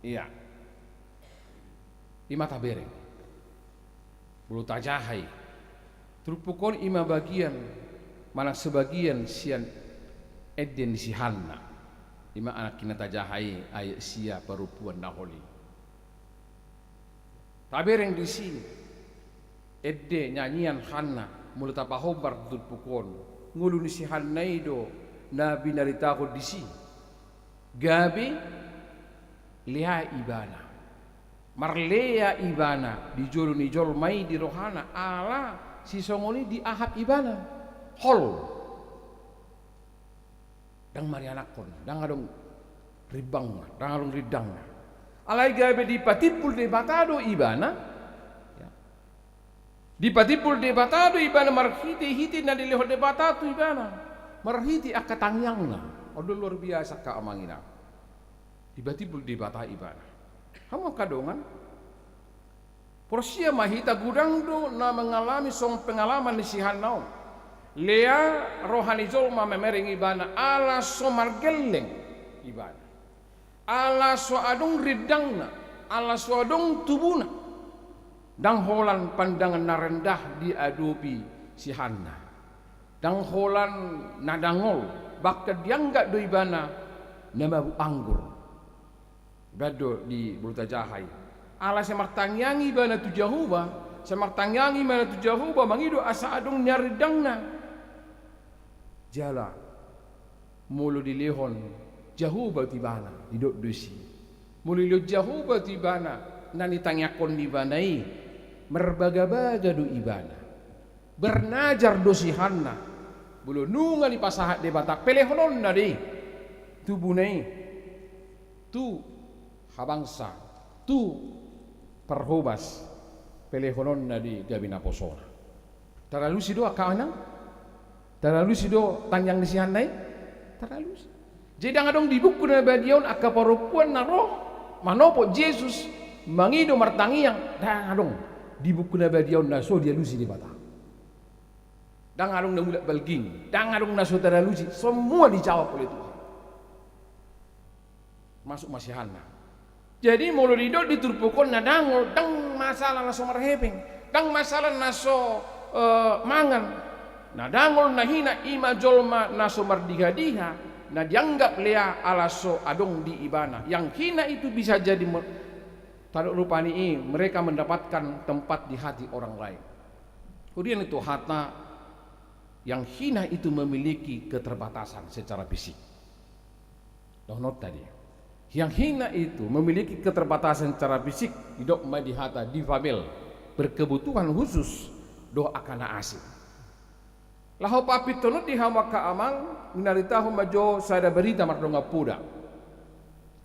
Iya. I ma tabereng. Molo tajaha i, turpuk on i ma bagian, manang sebagian sian ende ni si Hanna. I ma nangkin na tajaha i, ayat sia, parompuan na holi. Tabereng disi ende nyanyian Hanna, molo tapahombar turpuk on, ngolu ni si Hanna i do na binaritahon disi. Gabe lea ibana. Marlea ibana di jolo ni jolma i di rohana, ala sisongon i diahap ibana. Hol. Ndang marianakhon, ndang adong rimbangna, ndang adong rindangna. Alai gabe dipatimbul Debata do ibana. Ya. Dipatimbul Debata do ibana marhitehite na dilehon Debata tu ibana. Marhite angka tangiangna. On do luar biasa angka amang inang. Dipatimbul Debata ibana. Hamu angka dongan. Porsea ma hita, godang do na mengalami songon pengalaman ni si Hanna on. Lea roha ni jolma mamereng ibana ala so margelleng ibana, ala so adong rindangna, ala so adong tubuna. Ndang holan pandangan na rendah diadopi si Hanna. Ndang holan na dangol, bahkan dianggap do ibana na mabuk anggur. Baen do di boru tajaha i. Ala sai martangiang ibana tu Jahowa, sai martangiang ibana tu Jahowa mangido asa adong nian rindangna. Jala molo dilehon Jahowa tu ibana, didok do disi, molo dilehon Jahowa tu ibana na nitangiangkon ni ibana i, marbagabaga do ibana. Bernajar do si Hanna. Molo nunga dipasahat Debata, pelehononna do i tubuna i tu habangsa, tu parhobas, pelehononna do i gabe naposona. Taralusi do angka amang inang? Taralusi do tangiang ni si Hanna i? Taralusi. Jadi ndang adong di Buku na Badia on angka parompuan na ro manopot Jesus, mangido, martangiang, ndang adong di Buku na Badia on na so dialusi Debata. Ndang adong na mulak balging, ndang adong na so taralusi, semua dijawab oleh Tuhan. Masuk ma si Hanna. Jadi molo didok di turpuk on na dangol, ndang masalah na so marhepeng, ndang masalah na so, eh, mangan. Na dangol, na hina, i ma jolma na so mardihadiha, na dianggap Lea ala so adong di ibana. Yang hina itu bisa jadi me-, tadok rupani i mereka mendapatkan tempat di hati orang lain. Huria ni Tuhanta, yang hina itu memiliki keterbatasan secara fisik. Dohononta do i. Yang hina itu memiliki keterbatasan secara fisik, didok ma di hata difabel, berkebutuhan khusus, dohot angka na asing. Laho papintonon di hamu angka amang, binaritahon ma jo sada barita mardongan poda.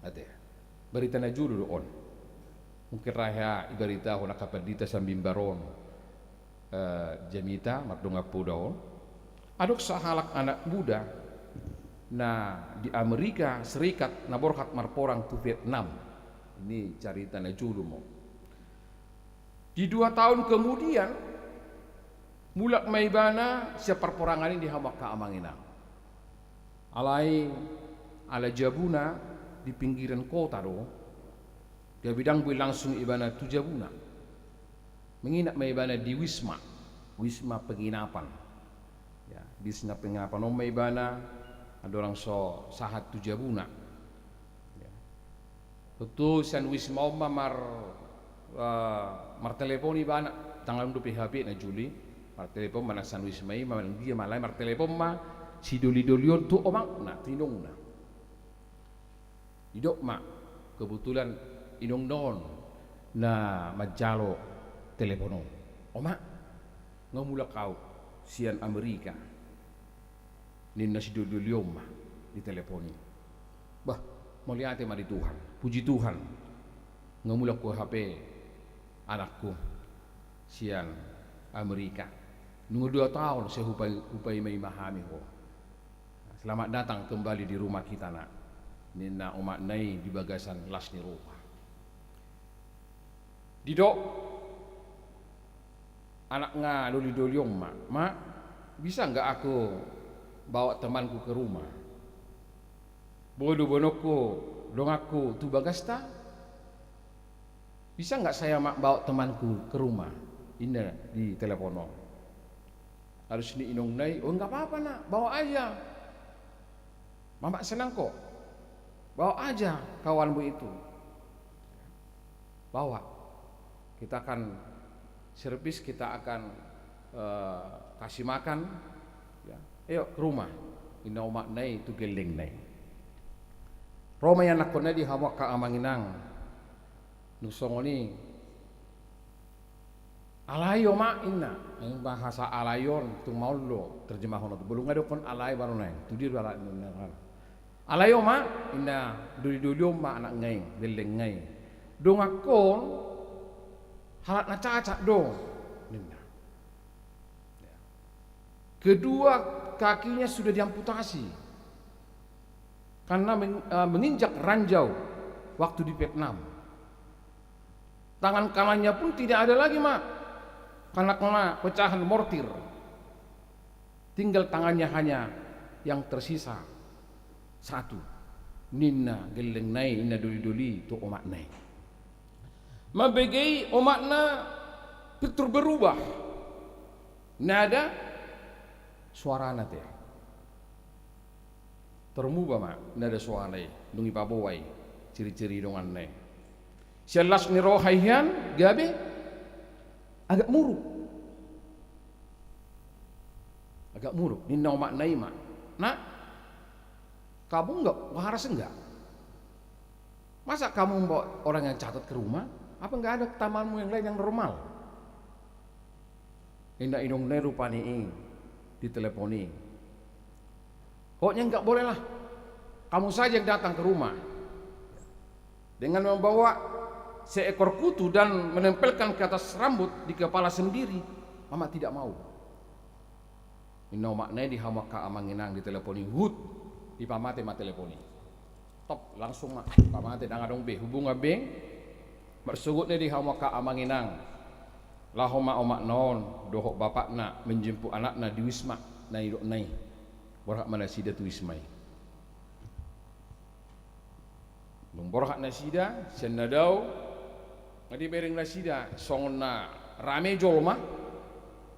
Ate, barita na jolo do on. Mungkin ra hea ibaritahon angka pandita sian mimbar on, eh, jamita mardongan poda on. Adong sahalak anak muda na di Amerika Serikat na borhat marporang tu Vietnam. Ini carita na jolo ma on. Di dua tahun kemudian, mulak ma ibana sian parporangan i di hamu angka amang inang. Alai ala jabuna di pinggiran kota do, gabe ndang boi langsung ibana tu jabuna. Menginap ma ibana di wisma, wisma penginapan. Ya, di wisma penginapan on ma ibana, andorang so sahat tu jabuna. Ya. Tontu sian wisma on ma mar-, eh, martelepon ibana, ndang adong dope H P na jolo i, martelepon ma na sian wisma i, ma dia ma alai martelepon ma sidolidoli on tu omakna, tu inongna. Didok ma, kebetulan inongna on na manjalo telepon on. "Omak, nga mulak ahu sian Amerika," ninna sidolidoli on ma di telepon i. "Bah, mauliate ma di Tuhan, puji Tuhan, nga mulak ahu hape anakku sian Amerika. Nunga dua taon sai hupa-, hupaima-ima hami ho. Selamat datang kembali di rumah kita, Nak," ninna omakna i di bagasan las ni roha. Didok anak nga dolidoli on ma, "Mak, bisa nggak aku bawa temanku ke rumah? Boi do boanonku donganku tu bagasta? Bisa nggak saya, Mak, bawa temanku ke rumah?" Ninna di telepon on. Lalu ninna inongna i, "Oh, nggak apa-apa, Nak, bawa aja. Mamak senang kok. Bawa aja kawanmu itu. Bawa. Kita akan servis, kita akan, eh, kasih makan. Ya. Ayo ke rumah," ninna omakna i tu gellengna i. Ro ma ianakkonna i di hamu angka amang inang. Dung songon i, "Alai, Omak," ninna. Bahasa alai on tung maol do terjemahon on. Molo nga didokkon alai baru naeng. Tu dia do alai ninna. "Alai, Omak," ninna dolidoli on ma anak nga i, gelleng nga i. "Donganhon halak na cacat do," ninna. "Kedua kakinya sudah diamputasi karena meng-, eh, menginjak ranjau waktu di Vietnam. Tangan kanannya pun tidak ada lagi, Mak, karena kena pecahan mortir. Tinggal tangannya hanya yang tersisa satu, ninna gellengna i, ninna doli-doli tu omakna i. Mambege i omakna pintor berubah nada suarana, te. Tarmuba ma nada suarana i, dung dipaboa i ciri-ciri donganna i. Sian las ni roha i hian gabe agak muruk. Agak muruk, ninna omakna i ma, "Nak, kamu enggak waras enggak? Masa kamu membawa orang yang cacat ke rumah? Apa enggak ada temanmu yang lain yang normal?" Ninna inongna i rupani i di telepon i. "Pokoknya enggak boleh lah. Kamu saja yang datang ke rumah dengan membawa seekor kutu dan menempelkan ke atas rambut di kepala sendiri. Mama tidak mau." Ninna omakna i di hamu angka amang inang di telepon i, hut, dipamate ma telepon i. Top, langsung ma dipamate, ndang adong be hubungan be. Marsogot ninna i di hamu angka amang inang, laho ma omakna on dohot bapakna menjemput anakna di Wisma na nidokna i. Borhat ma nasida tu Wisma i. Dung borhat nasida sian na dao, nga dibereng nasida songon na rame jolma.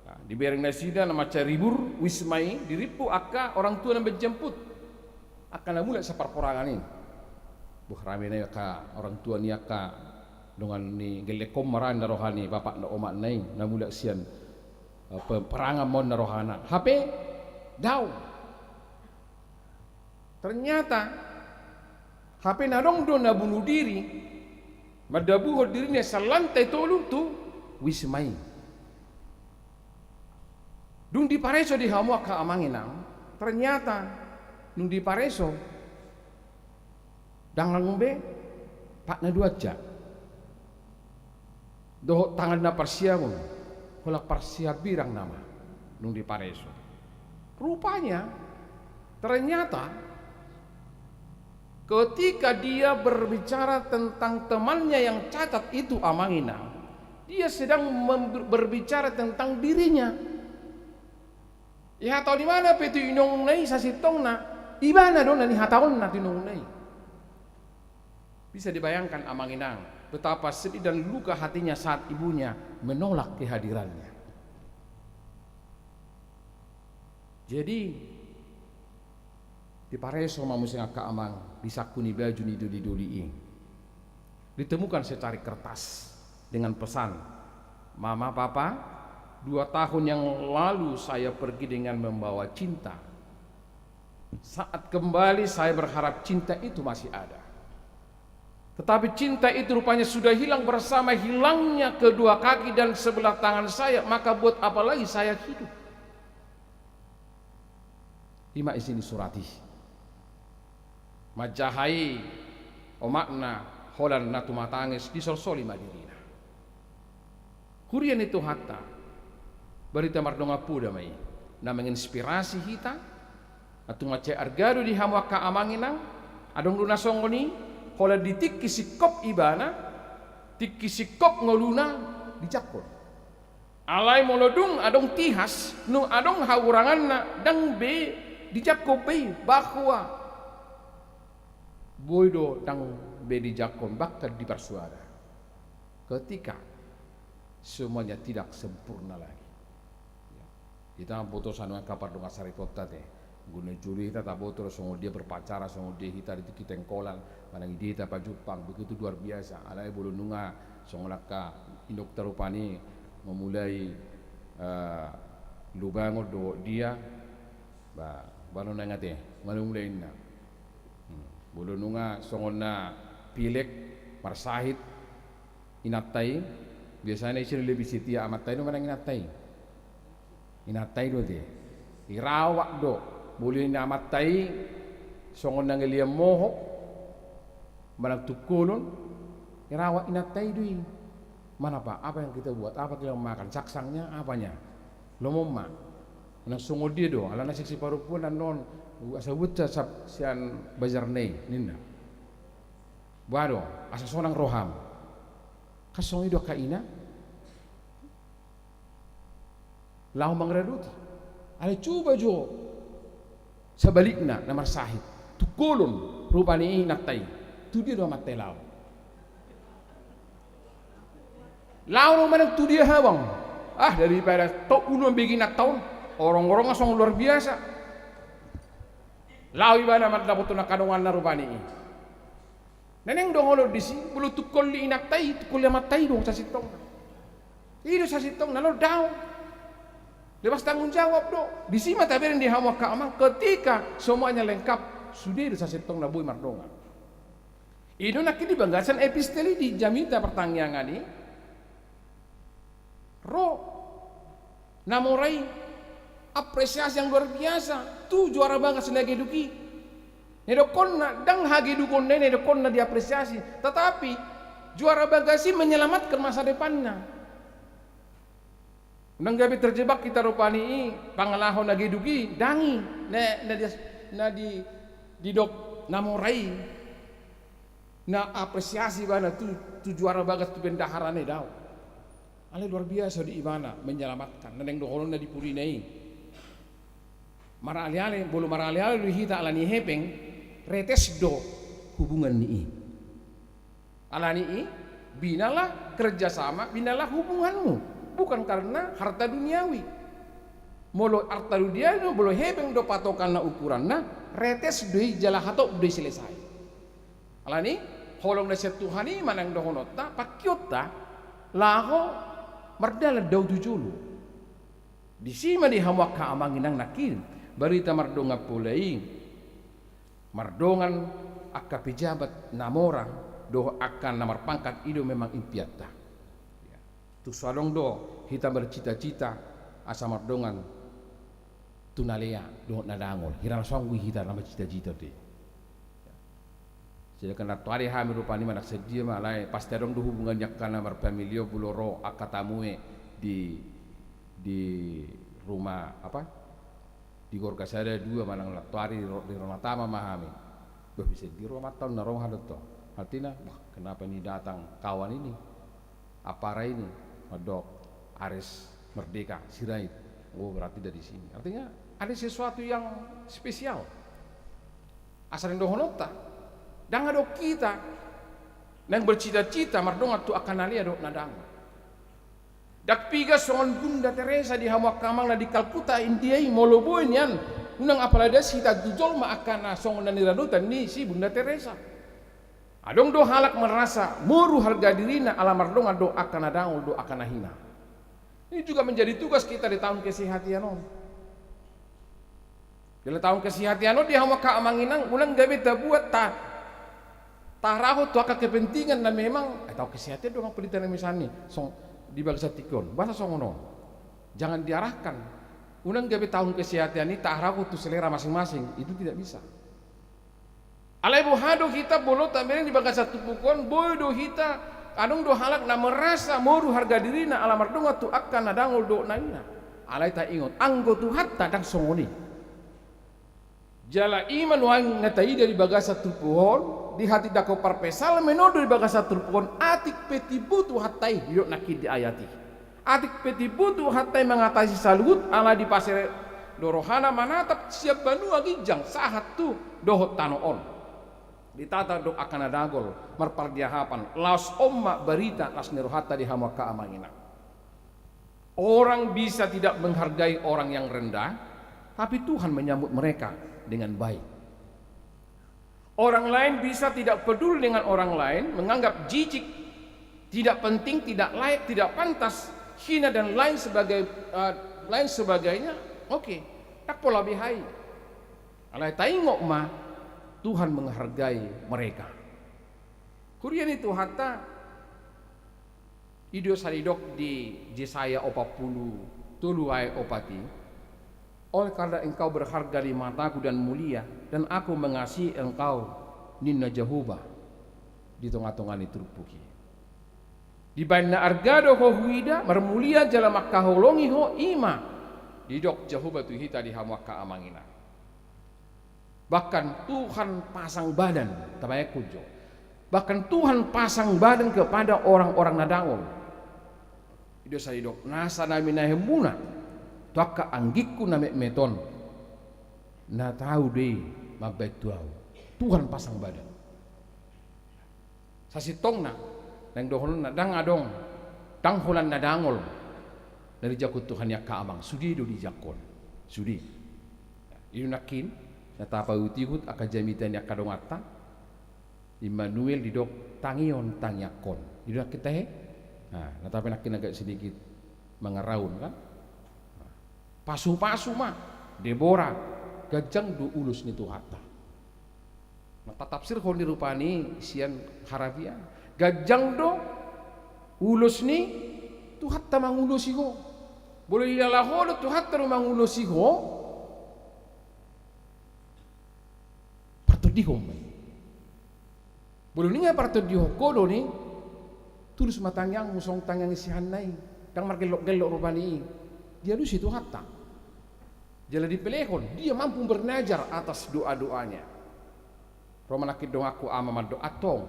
Nah, dibereng nasida na mansai ribur Wisma i, dirimpu angka orang tua na menjemput, angka na mulak saparporangan i. Buh, rame nai angka orang tua ni angka dongan ni gellengkon, marani na roha ni bapakna omakna i, na mulak sian, eh, pe-, perangan ma on na rohana. Hape dao. Ternyata hape na adong do na bunuh diri, mandabuhon dirina sian lantai tolu tu Wisma i. Dung dipareso di hamu angka amang inang, ternyata dung dipareso, ndang adong be patna dua ja dohot tangan na parsiabon, holan parsiabirang nama dung dipareso. Rupanya, ternyata, ketika dia berbicara tentang temannya yang cacat itu, amang inang, dia sedang mem-, berbicara tentang dirinya. Dihatahon ibana pe tu inongna i sasintongna, ibana do na nihatahonna tu inongna i. Bisa dibayangkan, amang inang, betapa sedih dan luka hatinya saat ibunya menolak kehadirannya. Jadi, dipareso ma muse angka amang di sangku ni baju ni doli-doli i. Ditemukan secari kertas dengan pesan, "Mama, Papa, dua tahun yang lalu saya pergi dengan membawa cinta. Saat kembali, saya berharap cinta itu masih ada. Tetapi cinta itu rupanya sudah hilang bersama hilangnya kedua kaki dan sebelah tangan saya, maka buat apa lagi saya hidup?" I ma isi ni surat i. Manjaha i omakna holan na tumatangis, disolsoli ma dirina. Huria ni Tuhanta, barita mardongan poda ma i, na menginspirasi hita. Tung mansai arga do di hamu angka amang inang, adong do na songon i, holan di tingki singkop ibana, tingki singkop ngoluna dijangkon. Alai molo dung adong tihas, nunga adong hahuranganna, ndang be dijangkon be i, bahwa boi do ndang be dijangkon bahkan di parsuada, ketika semuanya tidak sempurna lagi. Ya. Hita mamboto saonari angka pardongan saritonta, te. Guna jolo hita taboto do songon dia berpacaran, songon dia hita di tingki tengkolan, manang dia hita pajumpang, begitu luar biasa. Alai molo nunga songon angka inongta rupani, memulai, eh, lubangon dohot dia, ba, baru nang ate, manang mulai inna. Hmm. Molo nunga songon na pilek, marsahit inanta i, biasana ise na lebih setia, amanta i do manang inanta i? Inanta i do, te. Irawat do. Molo ni amanta i songon na ngelian mohop manang tungkolon, irawat inanta i do i. Mana, Pak? Apa yang kita buat? Apa kita makan? Saksangnya apanya? Lomo ma. Manang songon dia do, alana sian siparompuan annon, asa buat sa-, sa-, sian bajarna i, ninna. Boha do, asa sonang roham. Songon i do angka ina laho mangaradoti. Alai coba jo sabalikna na marsahit. Tungkolon rupani inanta i. Tu dia do amanta i laho? Laho do manang tu dia habang? Ah, daripada tong ulu mambege inanta on, orong-orongna songon luar biasa. Laho ibana mandapothon angka donganna rupani i. Na naeng dohonon disi, molo tungkol ni inanta i, tungkol ni amanta i do sasintongna. I do sasintongna, laho dao. Lepas tanggung jawab do. Disi ma tabereng di hamu angka amang, ketika semuanya lengkap, sude do sasintongna boi mardongan. I do nangkin di bagasan epistel i di jamita partangiangan i. Ro na mora i, apresiasi yang luar biasa tu juara bagas na geduk i. Na didokkonna, ndang hagedukonna i na didokkonna diapresiasi, tetapi juara bagas i menyelamatkan masa depanna. Unang gabe terjebak hita rupani i, pangalaho na geduk i, ndang i na, na di, na di, didok na mora i. Na apresiasi ibana tu, tu juara bagas tu bendaharana i, dao. Alai luar biasa do ibana menyelamatkan, na naeng dohononna di pudina i. Maraleale, molo maraleale do hita alani hepeng, retes do hubungan ni i. Alani i, binalah kerjasama, binalah hubunganmu. Bukan karena harta duniawi. Molo harta duniawi, molo hepeng do patokanna, ukuranna, retes do i jala hatop do i selesai. Alani, holong na sian Tuhan i ma naeng dohononta, pangkionta, laho mardalan dao tu jolo. Disi ma di hamu angka amang inang nangkin, barita mardongan pola i, mardongan angka pejabat na mora, dohot angka na marpangkat, i do memang impianta. Ya. Tung so adong do hita marcita-cita asa mardongan tu na lea dohot na dangol, hira na songgui hita na marcita-cita do i. Sedangkan na tuari hami rupani manang sadia ma, alai pasti adong do hubungan ni angka na marfamili on, molo ro angka tamue di, di rumah apa, di gorga sada dua manang na tuari ro, di rumah tama ma hami. Bah, bisa di rumah tama na ro halo to. Artina, wah, kenapa ini datang kawan ini? Apa arah ini? Mandok Aris Merdeka Sirait. Oh, berarti dari sini. Artinya ada sesuatu yang spesial. Asa naeng dohononta, ndang adong hita naeng bercita-cita mardongan tu angka na lea dohot na dangol. Ndang piga songon Bunda Teresa di hamu angka amang na di Kalkuta, India i, molo boi nian, unang apala das hita tu jolma angka na songon na niradotan ni si Bunda Teresa. Adong do halak merasa moru harga dirina ala mardongan dohot angka na dangol dohot angka na hina. Ini juga menjadi tugas kita di tahun kesehatan on. Jala tahun kesehatan on di hamu angka amang inang, unang gabe tabuat ta, taarahon tu angka kepentingan na memang, eh, tahun kesehatan do ma pendeta na misalna, song, di bagasan tingki on, boasa songon on? Jangan diarahkan. Unang gabe tahun kesehatan i taarahon tu selera masing-masing, itu tidak bisa. Alai boha do hita molo tabereng di bagasan turpuk on, boi do hita, adong do halak na merasa moru harga dirina ala mardongan tu angka na dangol dohot na hina. Alai taingot, anggo Tuhanta ndang songon i. Jala i ma nuaeng na taida di bagasan turpuk on, dihatindangkon parpsalmen on do di bagasan turpuk on, atik pe timbo Tuhanta i, didok nangkin di ayat i. Atik pe timbo Tuhanta i mangatasi saluhut, ala dipasere do rohana manatap sian banua ginjang sahat tu dohot tano on. Ditata do angka na dangol marpardiahapan, laos on ma barita las ni rohanta di hamu angka amang inang. Orang bisa tidak menghargai orang yang rendah, tapi Tuhan menyambut mereka dengan baik. Orang lain bisa tidak peduli dengan orang lain, menganggap jijik, tidak penting, tidak layak, tidak pantas, hina, dan lain sebagai, eh, lain sebagainya. Oke, ndang pola be hami. Alai taingot ma, Tuhan menghargai mereka. Huria ni Tuhanta, i do sai didok di Jesaya opat pulu tolu ayat opat i, "Oleh karena engkau berharga di mataku dan mulia, dan aku mengasihi engkau," ninna Jahowa di tonga-tonga ni turpuk i. Dibahen na arga do ho huida, marmulia jala mangkaholongi ho, i ma didok Jahowa tu hita di hamu angka amang inang. Bahkan Tuhan pasang badan, tabayangkon jo. Bahkan Tuhan pasang badan kepada orang-orang na dangol. I do sai didok, nasa na minahemuna tu angka anggingku na metmet on, na tau do i mambahen tu ahu. Tuhan pasang badan. Sasintongna, naeng dohononna, ndang adong, ndang holan na dangol na dijangkon Tuhan i angka amang, sude do dijangkon. Sude. I do nangkin na tapaihutihut angka jamita ni angka donganta, Immanuel didok tangion tangiangkon. I do nangkin tahe? Nah, na tape nangkin agak sedikit mangaraun, kan? Pasupasu ma, Debora, ganjang do ulos ni Tuhanta. Na tatapsirhon ni rupani sian harapian. Ganjang do ulos ni Tuhanta mangulosi ho. Molo dilala ho do Tuhanta do mangulosi ho, partondihon ma i. Molo ninna partondihon ho do i, tulus ma tangiangmu songon tangiang ni si Hanna i. Ndang margellokgellok rupani i. Dialusi Tuhanta. Jala dipelehon, dia mampu bernazar atas doa-doanya. Ro ma nangkin donganku ama mandok, antong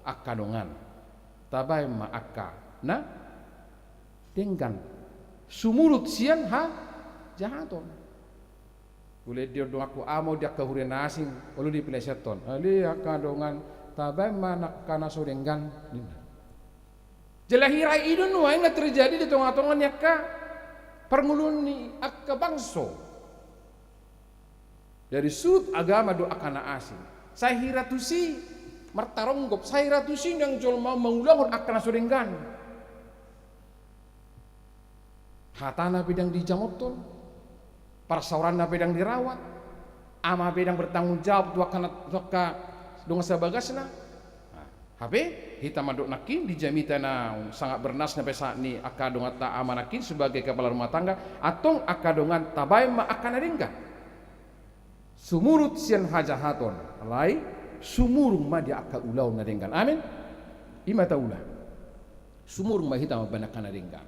angka dongan, tabaen ma angka na denggan, sumurut sian hajahaton. Ule dia donganku ama di angka huria na asing, olo dipeleseton. Ale angka dongan, tabaen ma angka na so denggan, ninna. Jala hira i do nuaeng na terjadi di tongatonga ni angka parngoluon ni angka bangso. Dari sudut agama do angka na asing. Sai hira tusi martaronggop, sai hira tusi naeng jolma mangulahon angka na so denggan. Hatana pe ndang dijamothon, parsaoranna pe ndang dirawat, ama pe ndang bertanggung jawab tu angka na, tu angka dongan sabagasna. Nah, hape hita mandok nangkin di jamita na sangat bernasna pe saat ni angka donganta ama nangkin sebagai kepala rumah tangga, antong angka dongan tabaen ma angka na denggan. Sumurut sian hajahaton, alai sumurung ma di angka ulaon na denggan. Amin. I ma taula. Sumurung ma hita mambaen angka na denggan.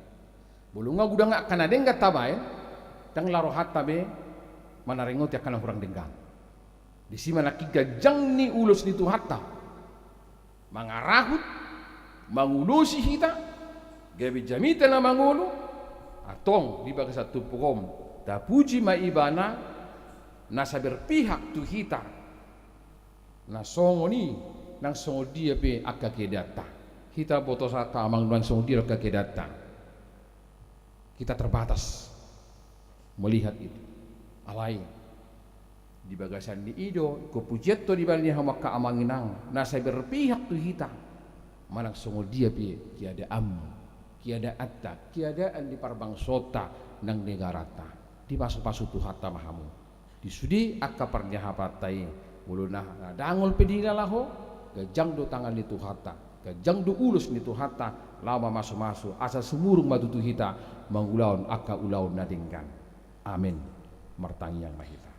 Molo nunga godang angka na denggan tabaen, ndang laho rohanta be manaringoti angka na hurang denggan. Disi ma nangkin ganjang ni ulos ni Tuhanta mangarahut, mangulosi hita, gabe jamita na mangolu, antong di bagasan turpuk on, tapuji ma Ibana, na sai berpihak tu hita, na songon i, nang songon dia pe angka keadaanta. Hita botosa angka amang nang songon dia angka keadaanta. Kita terbatas melihat itu. Alai di bagasan ni i do, ingkon pujian do dibalik ni hamu angka amang inang, na sai berpihak tu hita, manang songon dia pe keadaanmu, keadaanta, keadaan di parbangsonta nang negaranta. Dipasupasu Tuhanta ma hamu. Di sude angka parnyahapanta i, molo na, na dangol pe dilala ho, ganjang do tangan ni Tuhanta, ganjang do ulos ni Tuhanta, laho mamasumasu, asa sumurung ma tutu hita mangulahon angka ulaon na denggan. Amin. Martangiang ma hita.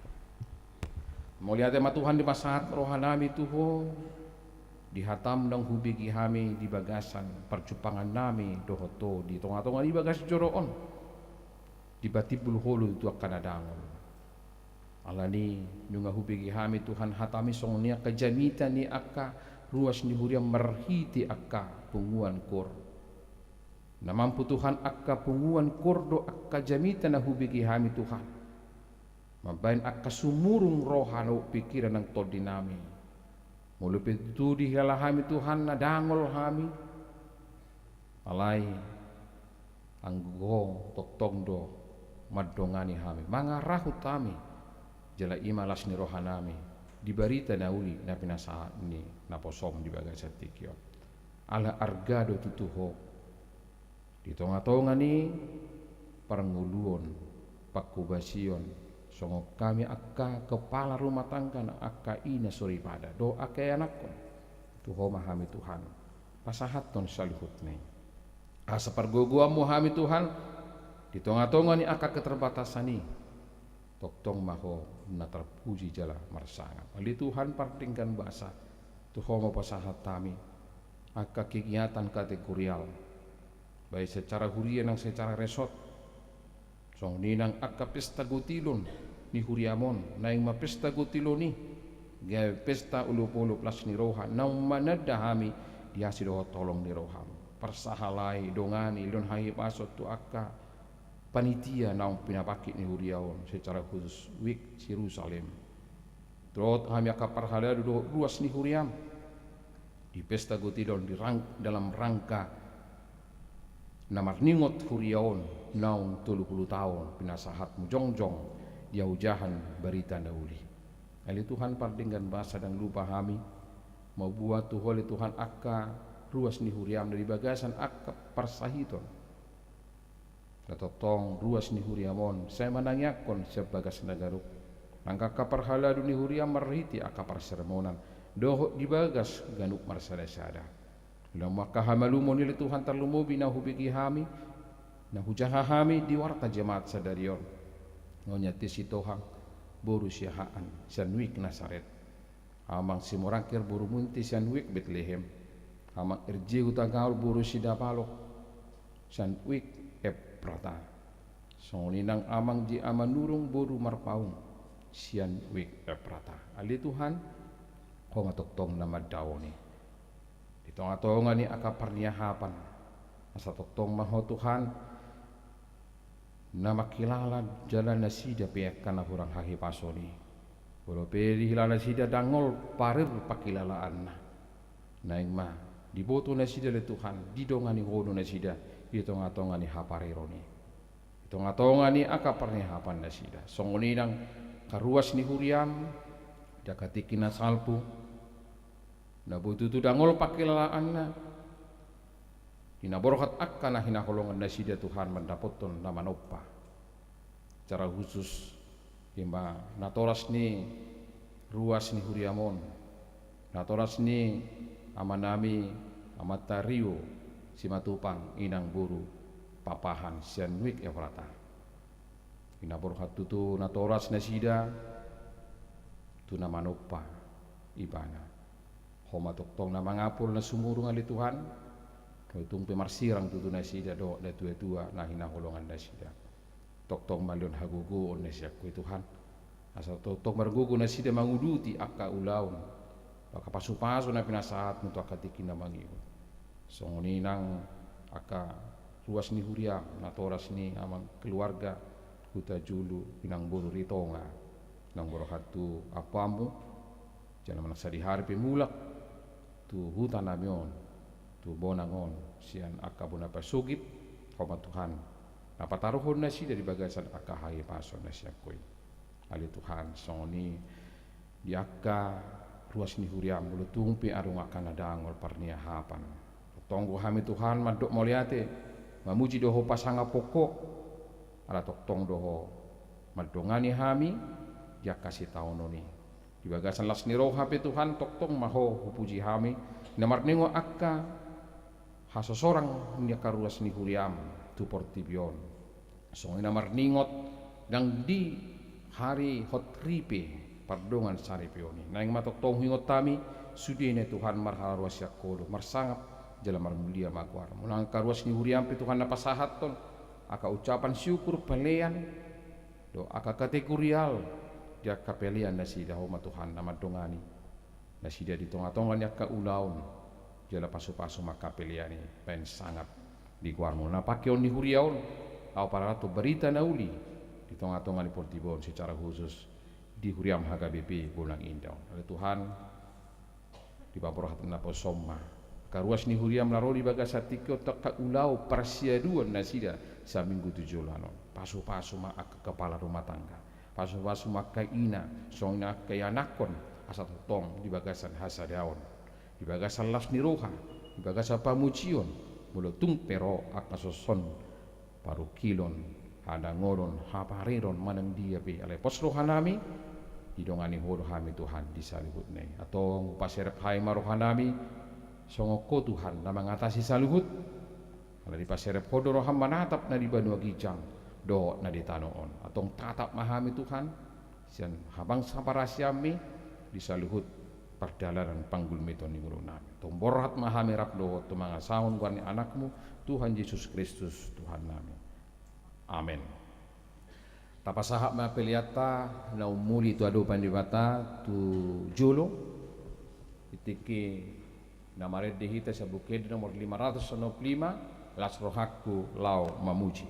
Mauliate ma Tuhan dipasahat rohanami tu Ho, di hataM naung hubege hami di bagasan parjumpangannami dohot Ho di tongatonga ni bagas joro on. Dipatimbul Ho do tu angka na dangol. Alani nunga hubege hami Tuhan hataMi songon i angka jamita ni angka ruas ni huriaM marhite angka punguan koor. Na mampu Tuhan angka punguan koor do angka jamita na hubege hami Tuhan. Mambaen angka sumurung roha dohot pingkiran nang tondinami. Molo pe tutu dihilala hami Tuhan na dangol hami. Alai anggo Ho tongtong do mandongani hami, mangarahut hami, jala i ma las ni rohanami, di barita na uli na pinasahat ni naposoM di bagasan tingki on. Ala arga do tutu Ho, di tongatonga ni parngoluon, panghobasion, songon hami angka kepala rumah tangga nang angka ina soripada, dohot angka ianakhon, tu Ho ma hami Tuhan pasahathon saluhutna i. Asa pargogoanMu hami Tuhan, di tongatonga ni angka keterbatasan i, tongtong ma Ho na tarpuji jala marsangap. Ale Tuhan pardenggan basa, tu Ho ma pasahat hami angka kegiatan kategorial, baik secara huria nang secara resort, songon i nang angka pesta gotilon ni huriaM on, naeng ma pesta gotilon i, Gabe pesta olopolop las ni roha naung mananda hami di asi dohot holong ni roham. Parsahalai, dongani, lehon hahipason tu angka panitia naung pinapangkit ni huria on, secara khusus wijk Jerusalem. Dohot hami angka parhalado dohot ruas ni huriam di pesta gotilon di rang-, dalam rangka na marningot huria on naung tolu pulu taon pinasahatmu jongjong di haujahan barita na uli. Ale Tuhan, pardenggan basa, ndang lupa hami mamboan tu Ho ale Tuhan angka ruas ni huriam na di bagasan angka parsahiton. Na tongtong ruas ni huriam on sai manangiangkon sian bagas na ganup, angka parhalado ni huriam marhite angka parsermonan dohot di bagas ganup marsadasada. Ulaonmu angka hamalumon i ale Tuhan, tarlumobi na hubege hami, na hujaha hami di warta jemaat sadari on. Ngon ia te si Tohang, boru Siahaan, sian wijk Nasaret. Amang Simorangkir, boru Munti, sian wijk Betlehem. Amang R J Hutagaol, boru Sidapalok, sian wijk Eprata. Songon i nang Amang J A Manurung, boru Marpaung, sian wijk Eprata. Ale Tuhan, Ho ma tongtong na mandaoni. Di tongatonga ni angka parniahapan, asa tongtong ma Ho Tuhan na mangkilala jala nasida pe angka na hurang hahipason i. Molo pe dihilala nasida, ndang olo parer pangkilalaanna. Naeng ma diboto nasida ale Tuhan, didongani Ho do nasida di tongatonga ni hapareron i, di tongatonga ni angka parniahapan nasida. Songon i nang angka ruas ni huriam di angka tingki na salpu, na boi tutu ndang olo pangkilalaanna, di na borhat angka na hinaholongan nasida Tuhan mandapothon na manompa. Secara khusus i ma natoras ni ruas ni huriam on, natoras ni amanami, Amanta Rio Simatupang, inang boru Papahan, sian wijk Eprata. Di na borhat tutu natoras nasida tu na manompa ibana. Ho ma tongtong na mangapul na sumurung ale Tuhan. Molo tung pe marsirang tutu nasida dohot natuatua na hinaholongan nasida, tongtong ma lehon hagogoon na sian Ho i Tuhan, asa tongtong margogo nasida manguduti angka ulaon, angka pasupasu na pinasahatmu tu angka tingki na mangihut. Songon i nang angka ruas ni huriam, natoras ni amang keluarga Hutajulu, inang boru Ritonga, naung borhat tu ampamu, jala manang sadihari pe mulak tu hutanami on, tu bonang on, sian angka bona pasogit. Ho ma Tuhan na pataruhon nasida di bagasan angka hahipason na sian Ho i. Ale Tuhan, songon i di angka ruas ni huriam, molo tung pe adong angka na dangol parniahapan, tongtong do hami Tuhan mandok mauliate, mamuji do Ho, pasangaphon Ho, ala tongtong do Ho mandongani hami di angka sitaonon i. Di bagasan las ni roha pe Tuhan, tongtong ma Ho hupuji hami, na marningot angka hasosorang ni angka ruas ni huriam tu portibi on. Songon i na marningot nang di hari hot ripe pardongan saripeon i. Naeng ma tongtong huingot hami, sudena Tuhan marharoa sian Ho do, marsangap jala marmulia ma goarmu. Nang angka ruas ni huriam pe Tuhan na pasahathon angka ucapan syukur, pelean, dohot angka kategorial di angka pelean nasida, Ho ma Tuhan na mandongani nasida di tongatonga ni angka ulaon, jala pasupasu ma angka pelean i baen sangap di goarmu. Na pangkeon ni huria on, laho pararathon barita na uli di tongatonga ni portibi on, secara khusus di huriam H K B P Bonang Indah on. Ale Tuhan, dipaborhat naposom ma angka ruas ni huriam na ro di bagasan tingki on tu angka ulaon parsiaduon nasida saminggu tu joloan on. Pasupasu ma angka kepala rumah tangga, pasupasu ma angka ina, songon i angka ianakhon, asa tongtong di bagasan hasadaon, di bagasan las ni roha, di bagasan pamujion, molo tung pe ro angka songon parungkilon, hadangonon, hapareron manang dia pe, alai pos rohanami, didongani Ho do hami Tuhan di saluhutna i. Antong hupaserep hami ma rohanami, songon Ho Tuhan na mangatasi saluhut, ala dipaserep Ho do roham manatap na di banua ginjang dohot na di tano on. Antong tatap ma hami Tuhan, sian habangsa parasianmi di saluhut pardalanan panggulmiton ni ngolunami. Antong borhat ma hami rap dohot tu mangasahon goar ni Anakmu, Tuhan Jesus Kristus, Tuhannami. Amen. Tapasahat ma peleanta na umuli tu adopan Debata tu jolo. Di tingki na marende hita sian Buku Ende nomor lima ratus onom pulu lima, Las rohangku laho mamuji.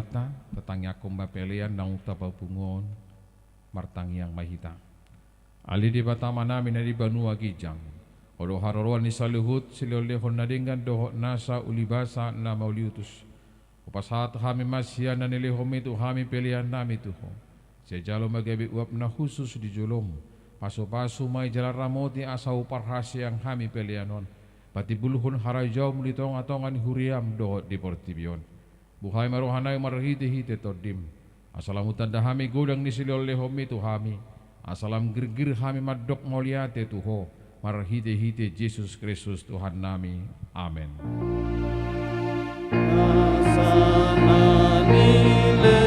Ta, tatangiangkon ma pelean naung tapapungu on. Martangiang ma hita. Ale Debata Amanami na di banua ginjang, Ho do haroroan ni saluhut silehonlehon na denggan dohot nasa ulibasa na mauliutus. Hupasahat hami ma sian na nilehonMi tu hami peleannami tu Ho. Sai jalo ma gabe uap na hushus di joloM. Pasupasu ma i jala ramoti asa huparhaseang hami pelean on patimbulhon harajaonMu di tongatonga ni huriaM dohot di portibi on. Buhai ma rohanami marhitehite TondiM, asa lam hutanda hami godang ni silehonlehonMi tu hami, asa lam girgir hami mandok mauliate tu Ho, marhitehite Jesus Kristus Tuhannami. Amen. Asa na nilehonMi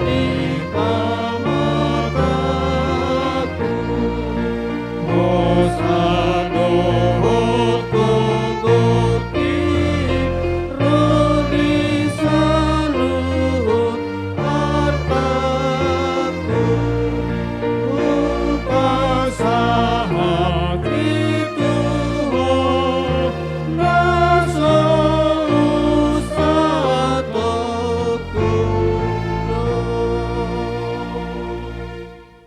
di pamataku, hosa dohot gogoki, ro di saluhut artangku, hupasahat i tu Ho, na so husatongkon.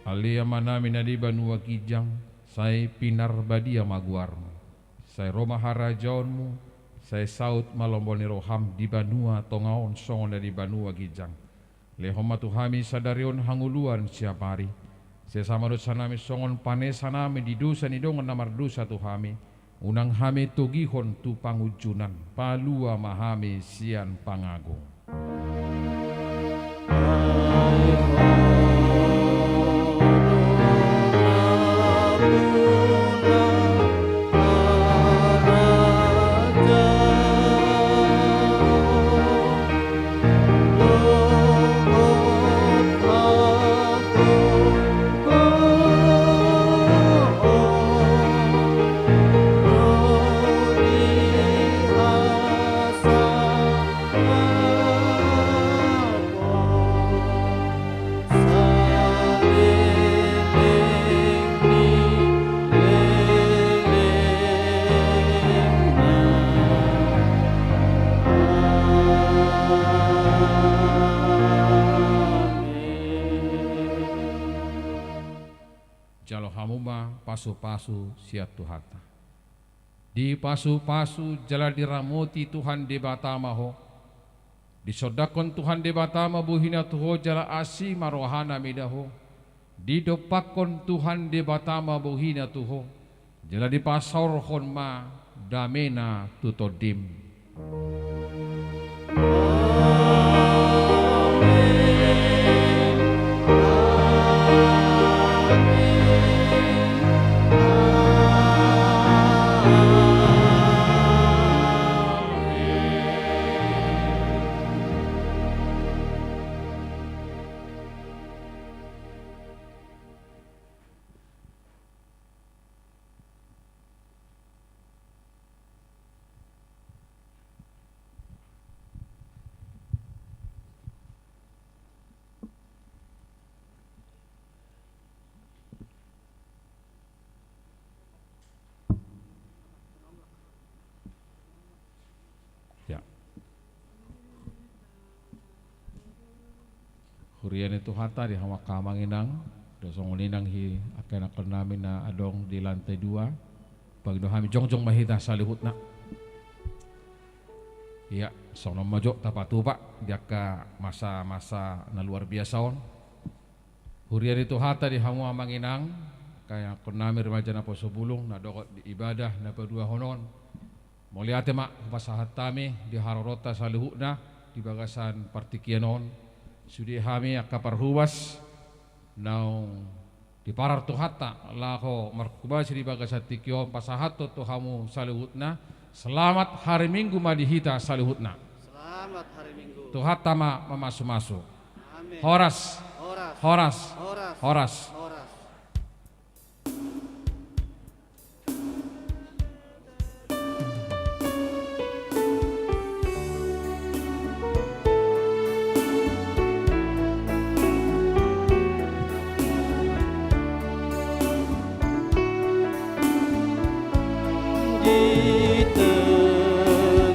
Ale Amanami na di banua ginjang, sai pinarbadia ma goarMu. Sai ro ma harajaonMu, sai saut ma lomo ni rohaM di banua tonga on songon na di banua ginjang. Lehon ma tu hami sadari on hangoluan siapari. Sesa ma dosanami songon panesanami di dosa ni dongan na mardosa tu hami. Unang hami togihon tu pangunjunan, palua ma hami sian pangago. Jalo hamu ma pasupasu sian Tuhanta. Dipasupasu jala diramoti Tuhan Debata ma ho. Disondangkon Tuhan Debata ma bohina tu ho jala asi ma rohana mida ho. Didompakkon Tuhan Debata ma bohina tu ho, jala dipasaorhon ma damena tu tondim. Ya. Huria ni Tuhanta di hamu angka amang inang, do songon i nang di angka ianakkon nami na adong di lantai dua. Pangido hami jongjong ma hita saluhutna. Ia, songon on ma jo tapatupa di angka masa-masa na luar biasa on. Huria ni Tuhanta di hamu amang inang, angka ianakkon nami remaja naposo bulung, na dohot di ibadah na paduahon on. Mauliate ma hupasahat hami di haroroanta saluhutna di bagasan partingkian on. Sude hami angka parhobas naung diparar Tuhanta laho marhobasi di bagasan tingki on pasahathon tu hamu saluhutna. Selamat hari Minggu ma di hita saluhutna. Selamat hari Minggu. Tuhanta ma mamasumasu. Amin. Horas. Horas. Horas. Horas. Horas. Horas. Di tengah